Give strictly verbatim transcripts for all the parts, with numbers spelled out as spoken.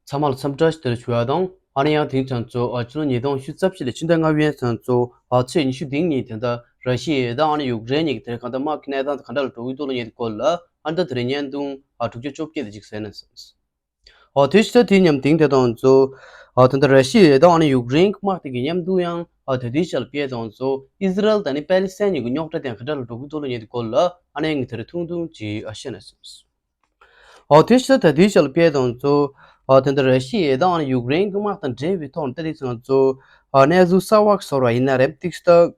ཚང་མ་ལ་འཚམས་འདྲི་ཞུ་བ་དང་། ཨ་ནི་ཡང་དེང་ཚང་ཚོ་ཨ་ཕྱི་ལོ་ཉིས་སྟོང་ཉི་ཤུ་རྩ་བཞི་ལོའི་ཕྱི་ཟླ་ལྔ་པའི་ཚང་ཚོ་ཨ་ཚེས་ཉི་ཤུ་རྩ་གཉིས་དེ་འདྲ་ར་ཤི་ཡ་དང་ཨ་ནི་ཡུཀ་རེན་གཉིས་ཀྱི་དེར་གང་ལྟར་དམག་གི་གནས་སྟངས་དེ་ག་འདྲ་ལ་འགྲོ་གི་འདུག་ལབ་མཁན་སྐོར་ལ་ཨ་ནི་ད་དེ་རིང་བརྙན་ཐུང་ཨ་དྲུག་ཅུ་བཅོ་བརྒྱད་དེ་ཅིག་གསན་ན་བསམས། ཨ་དེ་ཕྱི་ཟླ་དེའི་མཉམ་དེང་དེ་དང་ཚོ་ཨ་དེ་འདྲ་ར་ཤི་ཡ་དང་ཨ་ནི་ཡུཀ་རེན་གྱི་དམག་དེ་གི་མཉམ་དུ་ཡང་ཨ་ད་ལྟའི་ཆར་ལ་དཔེ་དང་ཚོ་ཨི་ཟི་རལ་དང་ཨ་ནི་པེ་ལི་སི་ཐན་གཉིས་ཀྱི་རྙོག་དྲ་དེ་ག་འདྲ་ལ་འགྲོ་གི་འདུག་ལབ་མཁན་དེ་སྐོར་ལ་ཨ་ནི་ངས་དེ་རིང་ཐུང་ཐུང་ཅིག་ཨ་བཤད་ན་བསམས། ཨོ་དེ་ཕྱི་ད་དེའི་ཆར་ལ་དཔེ་དང་ཚོ། ཨོ་དེ་འདྲ་ར་ཤི་ཡ་དང་ཡུཀ་རེན་གྱི་དམག་དང་འབྲེལ་བའི་ཐོག་ནས་ད་དེ་ཚང་ཚོ། ཨོ་གནས་ཚུལ་གསར་བ་གསར་བ་ཡིན་ན་རེད་ཏིག་ཏག་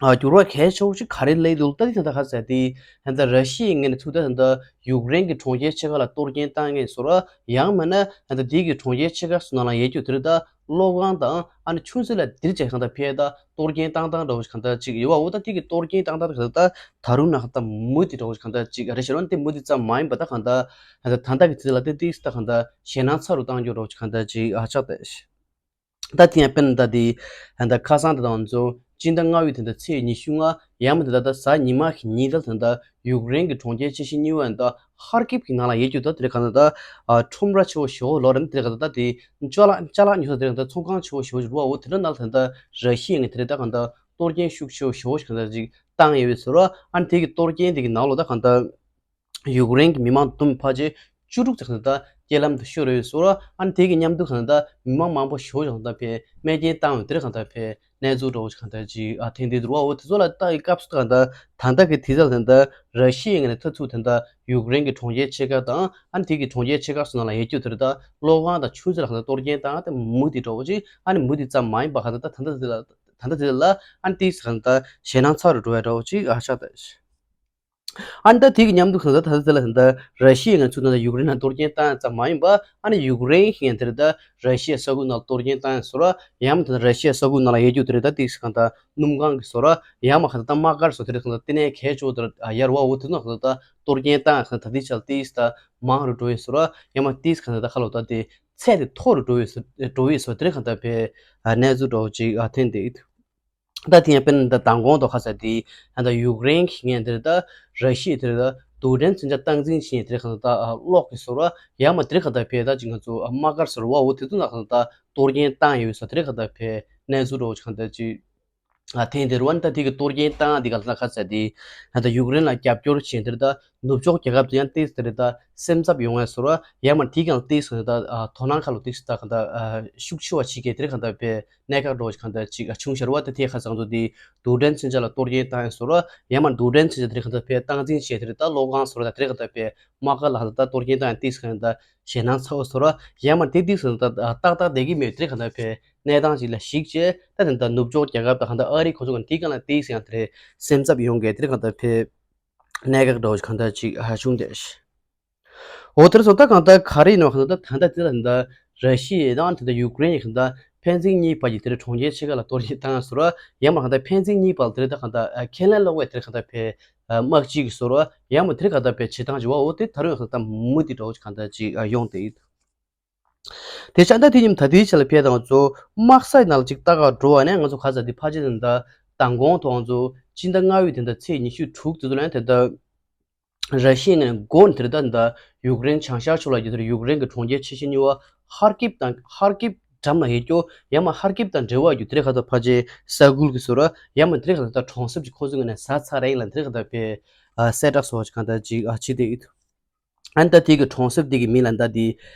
ཨོ་འགྱུར་བ་གལ་ཆེ་བོ་ཞིག་ག་རེ་སླེབས་འདུག་ད་དེ་ཚང་ད་ཁ་ཟེར་དེ། ད་ལྟ་ར་ཤི་ཡའི་ངོས་ནས་ཚུར་ད་ད་ཡུཀ་རེན་གྱི་གྲོང་ཁྱེར་ཆེ་ཁག་ལ་གཏོར་སྐྱོན་བཏང་ངེས་སོ་ར། ཡང་མིན་ན་ད་ལྟ་དེ་གི་གྲོང་ཁྱེར་ཆེ་ཁག་སོ་ནང་ལ་ཡོད་རྒྱུ་དེ་རེད་ད། གློག་ཁང་དང་ཨ་ནི་ཆུ་མཛོད་ལ་དེར་བྱས་གང་ལྟར་ཕེ་ད་གཏོར་སྐྱོན་བཏང་སྟངས་འདྲ་བོ་ཞིག་གང་ལྟར་ཅིག་ཡོད་པ། འོ་ད་དེ་གི་གཏོར་སྐྱོན་བཏང་སྟངས་གང་ལྟར་ད་རུང་ན་གང་ལྟར་མུ་མཐུད་འདྲ་བོ་ཞིག་གང་ལྟར་ཅིག་རེད་ཤག་རོ། དེ་མུ་མཐུད་ཙམ་མ་ཡིན་པ་ད་གང་ལྟར་ད་ད་ལྟ་གི་དུས་ལ་དེ་ཏིག་ད་གང་ལྟར་ཞེད་སྣང་ཚ་རུ་བཏང་རྒྱུ་འདྲ་བོ་ཞིག་གང་ལྟར་ཅིག་ཨ་ཆགས་ད། ད་དེ་ཡང་དཔེར་ན་ད་དེ་ད་ཁ་སང་དེ་དང་ཚོ་སྤྱི་ཟླ་ལྔ་པའི་དེ་ད་ཚེས་ཉི་ཤུ་ལྔ་ཡང་མིན་ད་ད་གཟའ་ཉི་མ་གི་ཉིན་ད་ད་ད་ཡུཀ་རེན་གྱི་གྲོང་ཁྱེར་ཆེ་ཤོས་གཉིས་པ་ད་ཧར་ཀིབ་ཀྱི་ནང་ལ་ཡོད་རྒྱུ་ད་དེ་རེད་གང་ལྟར་ད་ཁྲོམ་ར་ཆེ་བོ་ཞེ་བོ་ལོ་རེམ་དེ་རེད་གང་ལྟར་ད་དེ་ཅ་ལག་ཅ་ལག་ཉོ་ས་དེ་རེད་གང་ལྟར་ཚོང་ཁང་ཆེ་བོ་ཞེ་བོ་ཞིག་རེད་བ། འོ་དེ་འདྲ་ནང་ལ་ད་ད་ར་ཤི་ཡ་ངས་དེ་རེད་ད་གང་ལྟར་གཏོར་སྐྱོན་ཤུགས་ཆེ་བོ་ཞེ་བོ་ཞིག་གང་ལྟར་ཅིག་བཏང་ཡོད་པའི་ཟེར་བ། ཨ་ནི་དེ་གི་གཏོར་སྐྱོན་དེ་གི་ནང་ལོགས་ད་གང་ལྟར་ཡུཀ་རེན་གྱི་མི་མང་དུམ་ཕལ་ཆེར་བཅུ་དྲུག་ཙམ་ད་རྐྱེན་ལམ་དུ་ཤོར་ཡོད་ཟེར་བ། ཨ་ནི་དེ་གི་མཉམ་དུ་གང་ལྟར་མི་མང་མང་པོ་ཞེ་བོ་ཞིག་གང་ལྟར་ཕེ་རྨས་སྐྱོན་བཏང་ཡོད་དེ་རེད་གང་ལྟར་ཕེ། གནས་ཚུལ་འདྲ་བོ་ཞིག་གང་ལྟར་ཅིག་ཨ་ཐེངས་འདི་འདུག་བ། འོ་དེ་ཚོ་ལ་ལྟ་ཡི་སྐབས་སུ་གང་ལྟར་ད་ལྟ་གི་དུས་ཚོད་ལ་གང་ལྟར་ར་ཤི་ཡའི་ངོས་ནས་ད་ཚུར་ད་ལྟ་ཡུཀ་རེན་གྱི་གྲོང་ཁྱེར་ཆེ་ཁག་དང་ཨ་ནི་དེ་གི་གྲོང་ཁྱེར་ཆེ་ཁག་སོ་ནང་ལ་ཡོད་རྒྱུ་དེ་རེད་ད་གློག་ཁང་དང་ཆུ་མཛོད་ལ་གང་ལྟར་གཏོར་སྐྱོན་བཏང་ཡ་དེ་མུ་མཐུད་འདྲ་བོ་ཅིག་ཨ་ནི་མུ་མཐུད་ཙམ་མ་ཡིན་པ་གང་ལྟར་ད་ད་ལྟ་དེ་ལ་ད་ལྟ་དེ་ལ་ཨ་ནི་ཏིས་གང་ལྟར་ཞེད་སྣང་ཚ་རུ་འགྲོ་ཡ་འདྲ་བོ་ཅིག་ཨ་ཆགས་ད། ཨ་ནི་ད་དེ་གི་མཉམ་དུ་གང་ལྟར་ད་ལྟ་དེ་ལ་ད་ལྟ་ར་ཤི་ཡའི་ངོས་ཚུར་ད་ལྟ་ཡུཀ་རེན་ལ་གཏོར་སྐྱོན་བཏང་ཙམ་མ་ཡིན་པ། ཨ་ནི་ཡུཀ་རེན་གྱི་ངོས་དེར་ད་ར་ཤི་ཡའི་ས་ཁུལ་ནང་གཏོར་སྐྱོན་བཏང་ཡ་སོ་ར། ཡང་མིན་ད་ར་ཤི་ཡའི་ས་ཁུལ་ནང་ལ་ཡོད་རྒྱུ་དེ་རེད་ད་ཏིག་ཙམ་གང་ལྟར་སྣུམ་ཁང་གི་སོ་ར། ཡང་མིན་གང་ལྟར་ད་དམག་སྒར་སོ་དེ་རེད་གང་ལྟར་དེ་ནས་གལ་ཆེ་བོ་དེར་ཡར་བ། འོ་དེ་ཚོ་གང་ལྟར་ད་གཏོར་སྐྱོན་བཏང་ཡ་གང་ལྟར་ད་ཏིག་ཙམ་ཏིག་ཙམ་ད་མང་རུ་འགྲོ་ཡོད་སོ་ར། ཡང་མིན་ཏིག་ཙམ་གང་ལྟར་ད་ཁ་ལོ་ད་དེ་ཚད་དེ་མཐོ་རུ་འགྲོ་ཡོད་སོ་འགྲོ་ཡོད་སོ་དེ་རེད་གང་ལྟར་ཕེ་གནས་ཚུལ་འདྲ་བོ་ཅིག་ཨ་ཐོན་ཏེ་ཡོད། ད་དེ་ཡང་དཔེར་ན་ད་མདང་དགོང་དུ་ཁ་ས་དེ་ད་ཡུཀ་རེན་གྱི་ངོས་དེར་ད་ར་ཤི་ཡ་དེར་ད་རྡུལ་ཕྲན་མཚོན་ཆ་སྟངས་འཛིན་བྱེད་དེར་གང་ལྟར་ད་གློག་གི་སོ་ར། ཡང་མིན་དེར་གང་ལྟར་ཕེ་ད་ཅིག་ང་ཚོ་དམག་སྒར་སོ་ར་བ། འོ་དེ་ཚོ་ནང་གང་ལྟར་གཏོར་སྐྱོན་བཏང་ཡོད་ས་དེར་གང་ལྟར་ཕེ་གནས་ཚུལ་འདྲ་བོ་ཅིག་གང་ལྟར་ཅིག་ཨ་ཐེངས་དེ་རུ་བ་ནི་ད་དེ་གི་གཏོར་སྐྱོན་བཏང་དེ་ག་ལ་ཁ་ས་དེ་ད་ཡུཀ་རེན་ལ་རྒྱབ་སྐྱོར་བྱེད་དེར་ད་ནུབ་ཕྱོགས་རྒྱལ་ཁབ་དེ་ཡང་ཏིས་དེར་ད་སེམས་འཚབ་ཡོང་ཡ་སོ་ར། ཡང་མིན་དེ་གང་ལ་ཏིས་གང་ལྟར་ད་དོ་སྣང་ཁ་ལོ་ཏིས་ད་གང་ལྟར་ཤུགས་ཆེ་བ་བྱེད་ཀྱི་དེར་གང་ལྟར་ཕེ་གནད་འགག་འདྲ་བོ་ཅིག་གང་ལྟར་ཅིག་བྱུང་ཤར་བ། ད་དེ་ཁ་སང་ཚོ་དེ་རྡུལ་ཕྲན་མཚོན་ཆ་ལ་གཏོར་སྐྱོན་བཏང་ཡ་སོ་ར། ཡང་མིན་རྡུལ་ཕྲན་མཚོན་ཆ་དེ་རེད་གང་ལྟར་ཕེ་སྟངས་འཛིན་བྱས་དེ་རེད་ད་གློག་ཁང་སོ་ར་ད་དེ་རེད་གང་ལྟར་ཕེ་དམག་སྒར་ལ་གང་ལྟར་གཏོར་སྐྱོན་བཏང་ཡ་ཏིས་གང་ལྟར་ཞེད་སྣང་ཚ་བོ་སོ་ར། ཡང་མིན་དེ་ཏིས་གང་ལྟར་ཏག་ཏག་བསྡད་ཀྱི་མེད་དེ་རེད་གང་ལྟར་ཕེ་གནས་སྟངས་ཅིག་ལ་གཞིགས་བྱས་ད་དེ་ད་ནུབ་ཕྱོགས་རྒྱལ་ཁབ་ད་གང་ལྟར་ཨ་རི་ཁོ་ཚོ་གང་དེ་གང་ལ་ཏིས་ཡང་དེ་རེད་སེམས་འཚབ་ཡོང་གི་དེ་རེད་གང་ལྟར་ཕེ་གནད་འགག་འདྲ་བོ་ཅིག་གང་ལྟར་ཅིག་ཧ་བྱུང་དེ། འོ་དེར་སོ་ད་གང་ལྟར་ག་རེ་ཡིན་ནོ་གང་ལྟར་ད་ལྟ་དེ་ལ་ད་ར་ཤི་ཡ་དང་དེ་ལྟར་ཡུཀ་རེན་གང་ལྟར་ཕན་ཚུན་གཉིས་བར་གྱི་དེར་གྲོང་ཁྱེར་ཆེ་ཁག་ལ་གཏོར་སྐྱོན་བཏང་སོ་ར། ཡང་མིན་གང་ལྟར་ཕན་ཚུན་གཉིས་བར་དེར་ད་གང་ལྟར་ཁས་ལེན་སློག་པའི་དེར་གང་ལྟར་ཕེ་དམག་སྤྱི་གི་སོ་ར། ཡང་མིན་དེར་གང་ལྟར་ཕེ་བྱེད་སྟངས་བྱེད་བ། འོ་དེ་ད་རུང་གང་ལྟར་མུ་མཐུད་འདྲ་བོ་གང་ལྟར་ཅིག་ཡོང་དེ་ཡིན། དེ་ཆ་ད་དེ་ཉིན་ད་ལྟའི་ཆ་ལ་ཕེ་དང་ཚོ་དམག་ས་ནང་ལ་ཅིག་ལྟ་ག་འགྲོ་བ་ནས་ང་ཚོ་ག་ས་དེ་ཕལ་ཆེར་ད་མདང་དགོང་དུ་ང་ཚོ་སྤྱི་ཟླ་ལྔ་པའི་དེ་ད་ཚེས་ཉི་ཤུ་དྲུག་དེ་ཚོ་ལ་ཡང་དེ་ད། ར་ཤི་ཡ་ནས་འགོ་ནས་དེར་ད་ད་ཡུཀ་རེན་བྱང་ཤར་ཕྱོགས་ལ་ཡོད་དེར་ཡུཀ་རེན་གྱི་གྲོང་ཁྱེར་ཆེ་ཤོས་གཉིས་པ་ཧར་ཀིབ་དང་ཧར་ཀིབ་འགྲམ་ལ་ཡོད་རྒྱུ། ཡང་མིན་ཧར་ཀིབ་དང་འབྲེལ་བ་ཡོད་དེ་རེད་གང་ལྟར་ཕལ་ཆེར་ས་ཁུལ་གྱི་སོ་ར། ཡང་མིན་དེ་རེད་གང་ལྟར་གྲོང་གསེབ་ཀྱི་ཁོ་ཚོའི་ངོས་ནས་ཟ་ཚར་རེད་ལ་དེ་རེད་གང་ལྟར་ཕེ་གསལ་བསྒྲགས་སོགས་ཀྱི་གང་ལྟར་ཅིག་ཨ་ཕྱི་དེ་ཡོད། ཨ་ནི་ད་དེ་གི་གྲོང་གསེབ་དེ་གི་མིང་ལ་ད་དེ་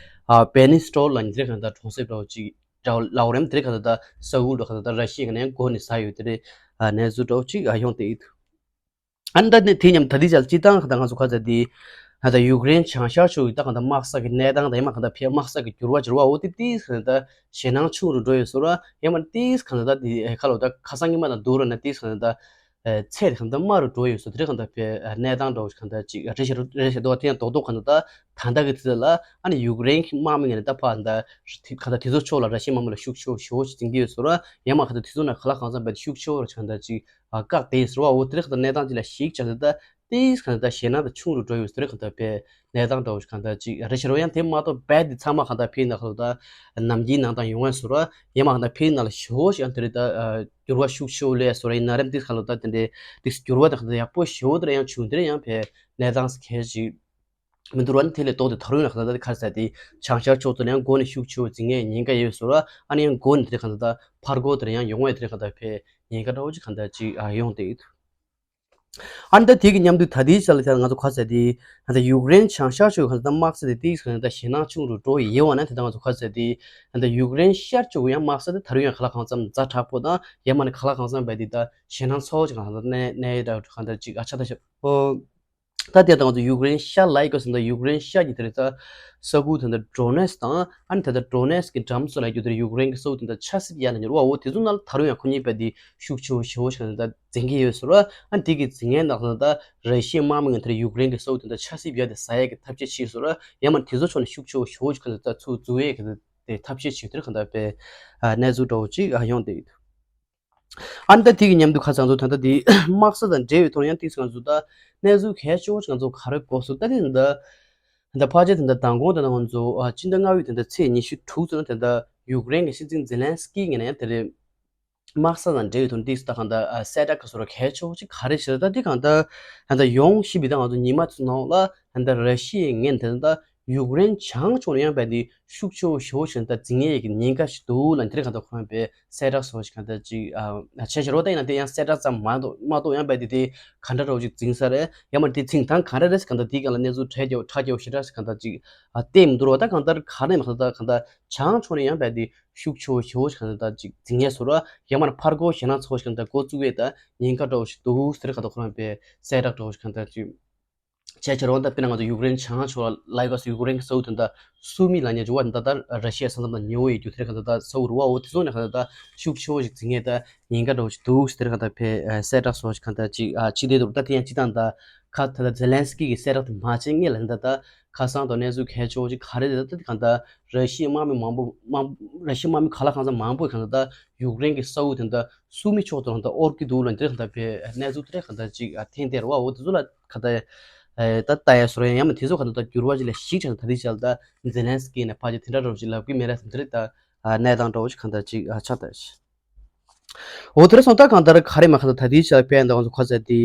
ཨ་པེ་ནི་སི་ཊོལ་ལ་ནི་དེ་རེད་གང་ལྟར་གྲོང་གསེབ་འདྲ་བོ་ཅིག་འདྲ་བོ་ལའོ་རེམ་དེ་རེད་གང་ལྟར་ད་ས་ཁུལ་འདྲ་གང་ལྟར་ད་ར་ཤི་ཡ་ནས་འགོ་ནས་ཟ་ཡོད་དེ་རེད། ཨ་གནས་ཚུལ་འདྲ་བོ་ཅིག་ཨ་ཡོང་དེ་ཡོད། ཨ་ནི་ད་ནི་དེ་མཉམ་ད་དེ་ཆ་ལ་སྤྱི་བཏང་གང་ལྟར་ང་ཚོ་ག་ས་དེ་ཨ་ད་ཡུཀ་རེན་བྱང་ཤར་ཕྱོགས་ཀྱི་ད་གང་ལྟར་དམག་ས་གི་གནས་སྟངས་དང་ཡང་མིན་གང་ལྟར་ཕེ་དམག་ས་གི་འགྱུར་བ་འགྱུར་བ་འོ་དེ་ཏིས་གང་ལྟར་ཞེད་སྣང་ཆུང་རུ་འགྲོ་ཡོད་སོ་ར། ཡང་མིན་ཏིས་གང་ལྟར་ད་དེ་ཁ་ལོ་ད་ཁ་སང་ཉི་མ་དང་བསྡུར་བ་ན་ཏིས་གང་ལྟར་ཚད་དེ་གང་ལྟར་དམའ་རུ་འགྲོ་ཡོད་སོ་དེ་རེད་གང་ལྟར་ཕེ་གནས་སྟངས་འདྲ་བོ་གང་ལྟར་ཅིག་རེད་ཤག་རེད་ཤག་འདུག་བ། དེ་ཡང་རྡོག་རྡོག་གང་ལྟར་ད་ད་ལྟ་གི་དུས་ཚོད་ལ་ཨ་ནི་ཡུཀ་རེན་གྱི་དམག་མི་ངོས་ནས་ད་ཕར་ད་གང་ལྟར་དེ་ཚོ་ཕྱོགས་ལ་ར་ཤི་ཡའི་དམག་མི་ལ་ཤུགས་ཆེ་བོ་ཞེ་བོ་ཞིག་འཛིན་གྱི་ཡོད་སོ་ར། ཡང་མིན་གང་ལྟར་དེ་ཚོ་ནང་ག་ལ་གང་འཚམ་པའི་ཤུགས་ཆེ་བོ་ར་གང་ལྟར་ཅིག་བཀག་བསྡད་ཡོད་སོ་ར་བ། འོ་དེ་རེད་གང་ལྟར་གནས་སྟངས་ཅིག་ལ་གཞིགས་བྱས་ད་ད་ཏིས་གང་ལྟར་ཞེད་སྣང་དང་ཆུང་རུ་འགྲོ་ཡོད་ཟེར་གང་ལྟར་པའི་གནས་སྟངས་འདྲ་བོ་ཞིག་གང་ལྟར་ཅིག་རེད་ཤག་རོ། ཡང་དེ་མ་གཏོགས་རྦད་དེ་ཚང་མ་གང་ལྟར་ཕེ་ནང་ལ་ད་ནམ་རྒྱུན་ནང་དང་ཡོང་ཡ་སོ་ར། ཡང་མིན་གང་ལྟར་ཕེ་ནང་ལ་ཞེ་བོ་ཞིག་ཡང་དེ་རིང་ད་འགྱུར་བ་ཤུགས་ཆེ་བོ་སླེབས་ཡ་སོ་ར་ཡིན་ན་རེད། ཏིས་གང་ལ་ད་དེ་འདྲའི་ཏིས་འགྱུར་བ་དང་གང་ལྟར་ཡག་པོ་ཞེ་བོ་དེ་ར་ཡང་བྱུང་། དེ་རིང་ཡང་ཕེ་གནས་སྟངས་གལ་ཅིག་ མི་འདུག་ར། ཨ་ནི་དེ་ལས་ལྡོག་སྟེ་ད་རུང་ཡང་གང་ལྟར་ག་རེ་ཟེར་དེ་བྱང་ཤར་ཕྱོགས་ཚོ་ལ་ཡང་སྒོ་ནས་ཤུགས་ཆེ་བོ་འཛིང་ངེས་ཉེན་ཁ་ཡོད་ཟེར་ར། ཨ་ནི་ཡང་སྒོ་ནས་དེ་གང་ལྟར་ཕར་སྒོ་དེར་ཡང་ཡོང་བའི་དེ་གང་ལྟར་ཕར་ཉེན་ཁ་འདྲ་བོ་ཅིག་གང་ལྟར་ཅིག་ཨ་ཡོང་བསྡད་ཡོད། ཨ་ནི་ད་དེ་གི་མཉམ་དུ་ད་ལྟའི་ཆ་ལ་ང་ཚོ་ག་རེ་ཟེར་དེ་ད་ལྟ་ཡུཀ་རེན་བྱང་ཤར་ཕྱོགས་གང་ལྟར་དམག་ས་དེ་ཏིག་གང་ལྟར་ཞེད་སྣང་ཆུང་རུ་འགྲོ་ཡི་ཡོད་པ་ན། དེ་ལྟ་ང་ཚོ་ག་རེ་ཟེར་དེ་ད་ལྟ་ཡུཀ་རེན་ཤར་ཕྱོགས་ཡང་དམག་ས་དེ་ད་རུང་ཡང་ག་ལ་གང་འཚམ་ཛ་དྲག་པོ་དང་ཡང་མིན་ན་ག་ལ་གང་འཚམ་བས་དེ་ད་ཞེད་སྣང་ཚ་བོ་ཅིག་གང་ལྟར་གནས་གནས་ཡོད་གང་ལྟར་ཅིག་ཨ་ཆགས་ད་ཤག་ཨོ། ད་དེ་ད་ང་ཚོ་ཡུཀ་རེན་ཤར་ལ་ཡི་གོ་ཟིན་ད་ཡུཀ་རེན་ཤར་གྱི་དེ་རེད་ད། ས་ཁུལ་དེ་འདྲ་ཌོ་ནེ་སི་དང་ཨ་ནི་དེ་འདྲ་ཌོ་ནེ་སི་གི་འགྲམ་སོགས་ལ་ཡོད་དེ་ཡུཀ་རེན་གྱི་ས་ཁུལ་དེ་འདྲ་ཆབ་སྲིད་ཡར་ལ་ཉེ་རུ་བ། འོ་དེ་ཚོ་ནང་ལ་ད་རུང་ཡང་ཁོ་གཉིས་བས་དེ་ཤུགས་ཆེ་བོ་ཞེ་བོ་ཞིག་ད་འཛིང་གི་ཡོད་ཟེར་ར། ཨ་ནི་དེ་གི་འཛིང་ངན་ནང་ད་ར་ཤི་ཡའི་དམག་མི་ངན་དེ་འདྲ་ཡུཀ་རེན་གྱི་ས་ཁུལ་དེ་འདྲ་ཆབ་སྲིད་ཡར་དེ་ཟ་ཡས་ཀྱི་ཐབས་ཤེས་བྱེད་ཟེར་ར། ཡང་མིན་དེ་ཚོ་ཕྱོགས་ནས་ཤུགས་ཆེ་བོ་ཞེ་བོ་ཞིག་ད་ཚུར་འཛུལ་ཡས་ཀྱི་དེ་ཐབས་ཤེས་བྱེད་དེ་གང་ལྟར་བས་གནས་ཚུལ་འདྲ་བོ་ཅིག་ཡོང་བསྡད་ཡོད། ཨ་ནི་ད་དེ་གི་མཉམ་དུ་ཁ་སང་ཚོ་ད་ལྟ་དེ་དམག་ས་དང་འབྲེལ་བའི་ཐོག་ཡང་ཏིག་ཙམ་ང་ཚོ་ད་གནས་ཚུལ་གལ་ཆེ་བོ་ཞིག་ང་ཚོ་ག་རེ་གོ་སོང་ད་དེ་ད་ད་ཕལ་ཆེར་ད་ལྟ་མདང་དགོང་ད་ལྟ་ང་ཚོ་ཨ་སྤྱི་ཟླ་ལྔ་པའི་ད་ལྟ་ཚེས་ཉི་ཤུ་དྲུག་ཙམ་ད་ལྟ་ཡུཀ་རེན་གྱི་སྲིད་འཛིན་ཛེ་ལན་སི་ཀི་ངོས་ནས་ཡང་དེ་རེད། དམག་ས་དང་འབྲེལ་བའི་ཐོག་ཏིག་ཙམ་ད་གང་ལྟར་ཨ་གསལ་བསྒྲགས་ཀྱི་བཟོ་འདྲ་གལ་ཆེ་བོ་ཅིག་ག་རེ་བྱས་ད་དེ་གང་ལྟར་ད་ལྟ་ཡོང་བཞིན་པའི་ད་ང་ཚོ་ཉི་མ་ཚོ་ནང་ལ་ད་ལྟ་ར་ཤི་ཡའི་ངོས་ནས་ད་ལྟ། ཡུཀ་རེན་བྱང་ཕྱོགས་ནས་ཡང་བས་དེ་ཤུགས་ཆེ་བོ་ཞེ་བོ་ཞིག་ད་འཛིང་ངེས་ཀྱི་ཉེན་ཁ་ཞིག་འདུག་ལབ་དེ་རིང་གང་ལྟར་ཁོ་རང་བས་གསལ་བསྒྲགས་བཟོ་ཞིག་གང་ལྟར་ཅིག་ཨ་བྱས་ཤག་རོ། ད་ཡིན་ན་དེ་ཡང་གསལ་བསྒྲགས་ཙམ་མ་གཏོགས་མ་གཏོགས་ཡང་བས་དེ་དེ་ག་འདྲ་འདྲ་བོ་ཅིག་འཛིང་ས་རེད། ཡང་མ་དེ་ཚིག་ཐང་ག་འདྲ་རེད་གང་ལྟར་དེའི་སྒང་ལ་གནས་ཚུལ་ཁྲ་རྒྱས་ཁྲ་རྒྱས་ཞེ་དྲག་ཞིག་གང་ལྟར་ཅིག་ཨ་བལྟས་མི་འདུག་རོ། ད་གང་ལྟར་ག་རེ་མ་གང་ལྟར་གང་ལྟར་བྱང་ཕྱོགས་ནས་ཡང་བས་དེ་ཤུགས་ཆེ་བོ་ཞེ་བོ་ཞིག་གང་ལྟར་ཅིག་འཛིང་ངེས་བཟོ་ར། ཡང་མ་ཕར་རྒོལ་ཞེད་སྣང་ཚ་བོ་ཞིག་གང་ལྟར་འགོ་བཙུགས་ཡས་ད་ཉེན་ཁ་འདྲ་བོ་ཞིག་འདུག་ཟེར་གང་ལྟར་ཁོ་རང་བས་གསལ་བསྒྲགས་འདྲ་བོ་ཞིག་གང་ལྟར་ཅིག་བྱས་ཕྱིར་འོ་ད་དཔེར་ན་ང་ཚོ་ཡུཀ་རེན་བྱང་ཕྱོགས་ལ་ཡི་གོ་ཡུཀ་རེན་གྱི་ས་ཁུལ་དེ་འདྲ་སུ་མི་ལབ་མཁན་ཅིག་ཡོད་པ་འདི་ད་ར་ཤི་ཡ་ས་མཚམས་དང་ཉེ་བོ་ཡོད་རྒྱུ་དེ་འདྲ་གང་ལྟར་ད་ས་ཁུལ་རུ་བ་འོ་དེ་ཚོ་ནས་གང་ལྟར་ད་ཤུགས་ཆེ་བོ་ཞིག་འཛིང་ངེས་ད་ཉེན་ཁ་འདྲ་བོ་ཞིག་འདུག་ཟེར་གང་ལྟར་ཕེ་གསལ་བསྒྲགས་སོགས་ཞིག་གང་ལྟར་ཅིག་ཨ་ཕྱི་དེ་འདུག་ད་དེ་ཡང་སྤྱི་བཏང་ད་ཁ་ད་ལྟ་ཛེ་ལན་སི་ཀི་གི་གསལ་བསྒྲགས་དེ་མ་བྱས་སྔོན་ལ་འདི་ད་ཁ་སང་དང་གནས་ཚུལ་གལ་ཆེ་བོ་ཞིག་ག་རེ་རེད་ད་གང་ལྟར་ར་ཤི་ཡའི་དམག་མི་མང་པོ་དམག་ར་ཤི་ཡའི་དམག་མི་ག་ལ་གང་འཚམ་མང་པོ་གང་ལྟར་ད་ཡུཀ་རེན་གྱི་ས་ཁུལ་དེ་འདྲ་སུ་མི་ཕྱོགས་དེ་རང་ད་དབོར་གྱི་འདུག་ལབ་འདི་གང་ལྟར་བས་གནས་ཚུལ་དེ་གང་ལྟར་ཅིག་ཨ་ཐེངས་དེར་བ་འོ་དེ་ཚོ་ལ་གང་ལྟར་ཨེ་ད་ལྟ་ཡ་སོ་རེད། ཡང་མ་དེ་ཚོ་གང་ལྟར་ད་འགྱུར་བ་ཅིག་ལ་གཞིགས་ཆགས་ད་དེ་ཆགས་ད་ཛེ་ལན་སི་ཀི་ནས་ཕར་ཅིག་དེ་འདྲ་རོ་ཅིག་ལབ་གི་མེད་ར་དེ་རེད། ད་ཨ་གནས་སྟངས་འདྲ་བོ་ཅིག་གང་ལྟར་ཅིག་ཨ་ཆགས་ད་ཤི། འོ་དེ་རེད་སོང་ད་གང་ལྟར་ག་རེ་མ་གང་ལྟར་ད་དེ་ཆགས་ཕན་ད་ང་ཚོ་ཁ་ཚ་དེ་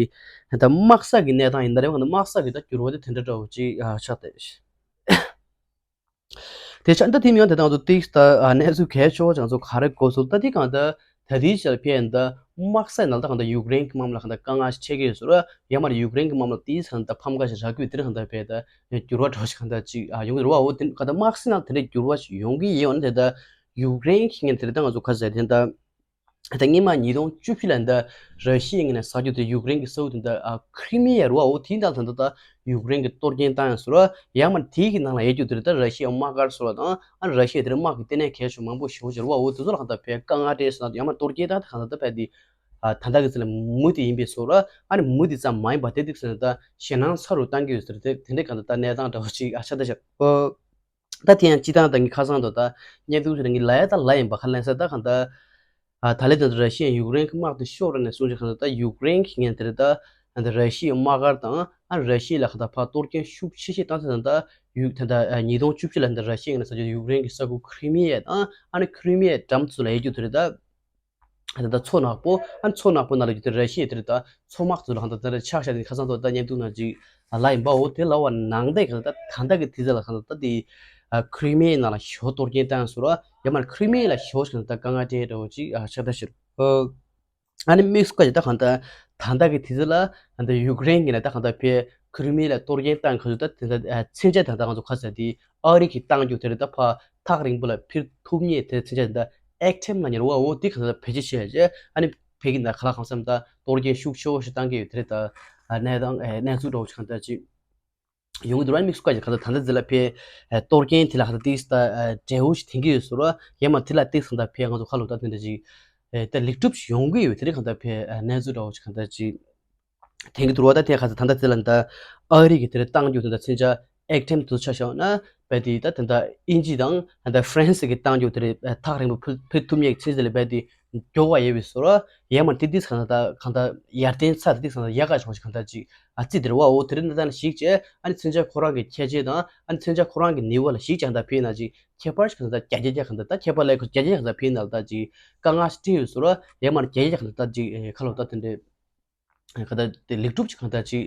ད་དམག་ས་གི་གནས་སྟངས་ཡིན་ད་རེད། གང་ལྟར་དམག་ས་གི་ད་འགྱུར་བ་དེ་དེ་འདྲ་འདྲ་བོ་ཅིག་ཨ་ཆགས་ད་ཤི། དེ་ཆ་འདི་དེ་མིན་ད་ང་ཚོ་ཏིག་ད་གནས་ཚུལ་གལ་ཆེ་བ་ང་ཚོ་ག་རེ་གོ་སོང་ད་དེ་གང་ད་ད་དེའི་ཆར་ཕན་ད་དམག་ས་ནང་ད་གང་ད་ཡུཀ་རེན་གྱི་དམག་མི་ལ་གང་ད་དཀའ་ངལ་ཞིག་འཕྲད་ཀྱི་ཡོད་ཟེར་ར། ཡང་མ་ཡུཀ་རེན་གྱི་དམག་མི་ལ་ཏིག་ཙམ་ད་ཕམ་ཁ་ཞིག་རག་གི་ཡོད་དེ་གང་ད་ཕན་ད་འགྱུར་བ་འདྲ་ཞིག་གང་ད་ཅིག་ཡོང་གི་རེད་བ། འོ་དེ་གང་ད་དམག་ས་ནང་དེ་འདྲའི་འགྱུར་བ་ཞིག་ཡོང་གི་ཡོད་ན་དེ་ད་ཡུཀ་རེན་གྱི་ངན་དེ་རེད། ད་ང་ཚོ་ག་ཟེར་དེ་ད། ད་སྔོན་མ་ཉིས་སྟོང་བཅུ་བཞི་ལ་འདི་ར་ཤི་ཡའི་ངོས་ནས་ཟ་རྒྱུ་དེ་ཡུཀ་རེན་གྱི་ས་ཁུལ་དེ་འདི་ཨ་ཁི་རི་མི་ཡ་རུ་བ་འོ་དེའི་ནང་ད་ད་ད་ཡུཀ་རེན་གྱི་གཏོར་སྐྱོན་བཏང་ཡང་ཟེར་བ། ཡང་མ་དེའི་གི་ནང་ལ་ཡོད་རྒྱུ་དེ་རེད། ད་ར་ཤི་ཡའི་དམག་སྒར་ཟེར་བ་དང་ཨ་ར་ཤི་ཡ་དེ་རིང་དམག་གི་ལྟེ་གནས་གལ་ཆེ་མང་པོ་ཞིག་ཟེར་བ་འོ་དེ་ཚོ་ལ་གང་ལྟར་ཕན་དཀའ་ངལ་འཕྲད་སོང་ན་ཡང་མ་གཏོར་སྐྱོན་བཏང་ད་གང་ལྟར་ད་ཕན་དེ་ཨ་ད་ལྟ་གི་ཚེ་ལ་མུ་མཐུད་ཡིན་པའི་ཟེར་བ། ཨ་ནི་མུ་མཐུད་ཙམ་མ་ཡིན་པ་དེ་དུས་ཚོད་ད་ཞེད་སྣང་ཚ་རུ་བཏང་གི་ཡོད་ཟེར། དེ་དེ་འདྲའི་གང་ལྟར་ད་གནས་སྟངས་འདྲ་བོ་ཅིག་ཨ་ཆགས་ད་ཤག་ད་དེ་ཡང་སྤྱི་བཏང་ད་ངས་ཁ་སང་དུ་ད་བརྙན་ཐུང་ཞིག་ལ་ངས་ལབ་ཡ་ད་ལབ་ཡིན་པ། ཁ་ལན་ས་ད་གང་ད་ཨ་ད་ལས་ད་ར་ཤི་ཡ་ཡུཀ་རེན་གྱི་དམག་དེ་ཤོར་ར་ནས་བཟུང་ཅིག་གང་ད་ད་ཡུཀ་རེན་གྱི་ངན་དེ་རེད། ད་ད་ར་ཤི་ཡའི་དམག་སྒར་དང་ཨ་ར་ཤི་ཡ་ལ་གང་ད་ཕར་གཏོར་སྐྱོན་ཤུགས་ཆེ་ཤོས་བཏང་ཚེ་ད་ད་ཡུཀ་ད་ད་ཉིས་སྟོང་བཅུ་བཞི་ལ་ད་ར་ཤི་ཡ་ངན་ས་ཅིག་ཡུཀ་རེན་གྱི་ས་ཁུལ་ཁི་རི་མི་ཡ་དང་ཨ་ནི་ཁི་རི་མི་ཡའི་འགྲམ་ཚོ་ལ་ཡོད་རྒྱུ་དེ་རེད། ད་ད་ད་མཚོ་ནག་པོ་ཨ་མཚོ་ནག་པོ་ནང་ལ་ཡོད་དེ་ར་ཤི་ཡ་དེ་རེད། ད་མཚོ་དམག་ཚོ་ལ་གང་ད་ད་རེད་ཆགས་ཤག་དེ་ཁ་སང་ཚོ་ད་བརྙན་ཐུང་ནང་ཅིག་ལ་ཡིན་པའོ། དེ་ལ་བ་ནང་དེ་གང་ད་ད་ད་གི་དེ་ཚོ་ལ་གང་ད་ད་དེ་ཁི་རི་མི་ཡའི་ནང་ལ་ཞོ་གཏོར་སྐྱོན་བཏང་སོང་ར། ཡང་མ་ཁི་རི་མི་ཡ་ལ་ཞོ་ཞིག་གང་ད་དཀའ་ངལ་འཕྲད་འདྲ་བོ་ཅིག་ཨ་ཆགས་ད་ཤི། ཨ་ནི་དམིགས་སུ་བཀར་ཅིག་ད་གང་ད་ད་ད་གི་དེ་ཚོ་ལ་ད་ཡུཀ་རེན་གྱི་ནས་ད་གང་ད་ཕེ་ཁི་རི་མི་ཡ་ལ་གཏོར་སྐྱོན་བཏང་གང་ཚོ་ད་དེ་ད་མཚོན་ཆ་ད་ད་གང་ཚོ་ཁ་ས་དེ་ཨ་རི་གི་བཏང་རྒྱུ་དེ་རེད། ད་ཕར་ཐག་རིང་པོ་ལ་འཕུར་ཐུབ་མཁན་དེ་མཚོན་ཆ་དེ་ད་ཨེག་ཊེམ་ལ་ཉེ་རུ་བ་འོ་དེ་གང་ད་བེད་སྤྱོད་བྱས་རྗེས་ཨ་ནི་ཕེ་གི་ནས་ག་ལ་གང་འཚམ་ད་གཏོར་སྐྱོན་ཤུགས་ཆེ་བོ་ཞིག་བཏང་གི་ཡོད་དེ་རེད། ད་གནས་སྟངས་གནས་ཚུལ་འདྲ་བོ་ཞིག་གང་ད་ཅིག་ཡོང་གི་འདུག་ར། དམིགས་སུ་བཀར་ཅིག་གང་ད་ད་ད་འདི་ལ་ཕེ་གཏོར་སྐྱོན་དེ་ལ་གང་ད་ཏིས་ད་འབྲས་བུ་ཞིག་ཐོན་གི་ཡོད་ཟེར་བ། ཡང་མ་དེ་ལ་ཏིས་གང་ད་ཕེ་ང་ཚོ་ཁ་ལོ་ད་དེ་འདྲ་ཅིག་ད་ལེགས་གྲུབ་ཞིག་ཡོང་གི་ཡོད་དེ་རེད། གང་ད་ཕེ་གནས་ཚུལ་འདྲ་བོ་ཞིག་གང་ད་ཅིག་ཐོན་གྱི་འདུག་ར། ད་དེ་ག་ཚོད་ད་ལྟ་དེ་ལ་ད་ཨ་རི་གི་དེ་རེད་བཏང་རྒྱུ་དེ་ད་མཚོན་ཆ་ཨེག་ཊེམ་དུ་ཆ་བཞག་ན་བས་དེ་ད་དེ་ད་དབྱིན་ཇི་དང་ད་ཧྥ་རན་སི་གི་བཏང་རྒྱུ་དེ་རེད། ཐག་རིང་པོ་ཕུ་ཕུ་ཐུབ་མཁན་གྱི་མཚོན་ཆ་ལས་བས་དེ་མགྱོགས་པ་ཡོད་པའི་བཟོ་ར། ཡང་མ་དེ་དུས་གང་ད་གང་ད་ཡར་ཐོན་ཚ་དེ་དུས་གང་ད་ཡག་ག་ཆོག་ཞིག་གང་ད་ཅིག་ཨ་ཙི་དེ་རེད་བ། འོ་དེ་རེད། ད་ད་ཞིག་བྱས་ཨ་ནི་མཚོན་ཆ་ཁོ་རང་གི་ཁྱད་ཆོས་དང་ཨ་ནི་མཚོན་ཆ་ཁོ་རང་གི་ནུས་པ་ལ་ཞིག་ཀྱང་ད་ཕེ་ན་ཅིག་ཁྱད་པར་ཞིག་གང་ད་བརྒྱ་ཆ་བརྒྱ་གང་ད་ད་ཁྱད་པར་ལས་ཁོ་བརྒྱ་ཆ་བརྒྱ་གང་ད་ཕེ་ན་ད་ཅིག་དཀའ་ངལ་ཞིག་འཕྲད་ཡོད་བཟོ་ར། ཡང་མ་བརྒྱ་ཆ་བརྒྱ་གང་ད་ད་ཅིག་ཁ་ལོ་ད་དེ་འདྲས། ག་ད་དེ་ལེགས་གྲུབ་ཅིག་གང་ལྟར་ཅིག་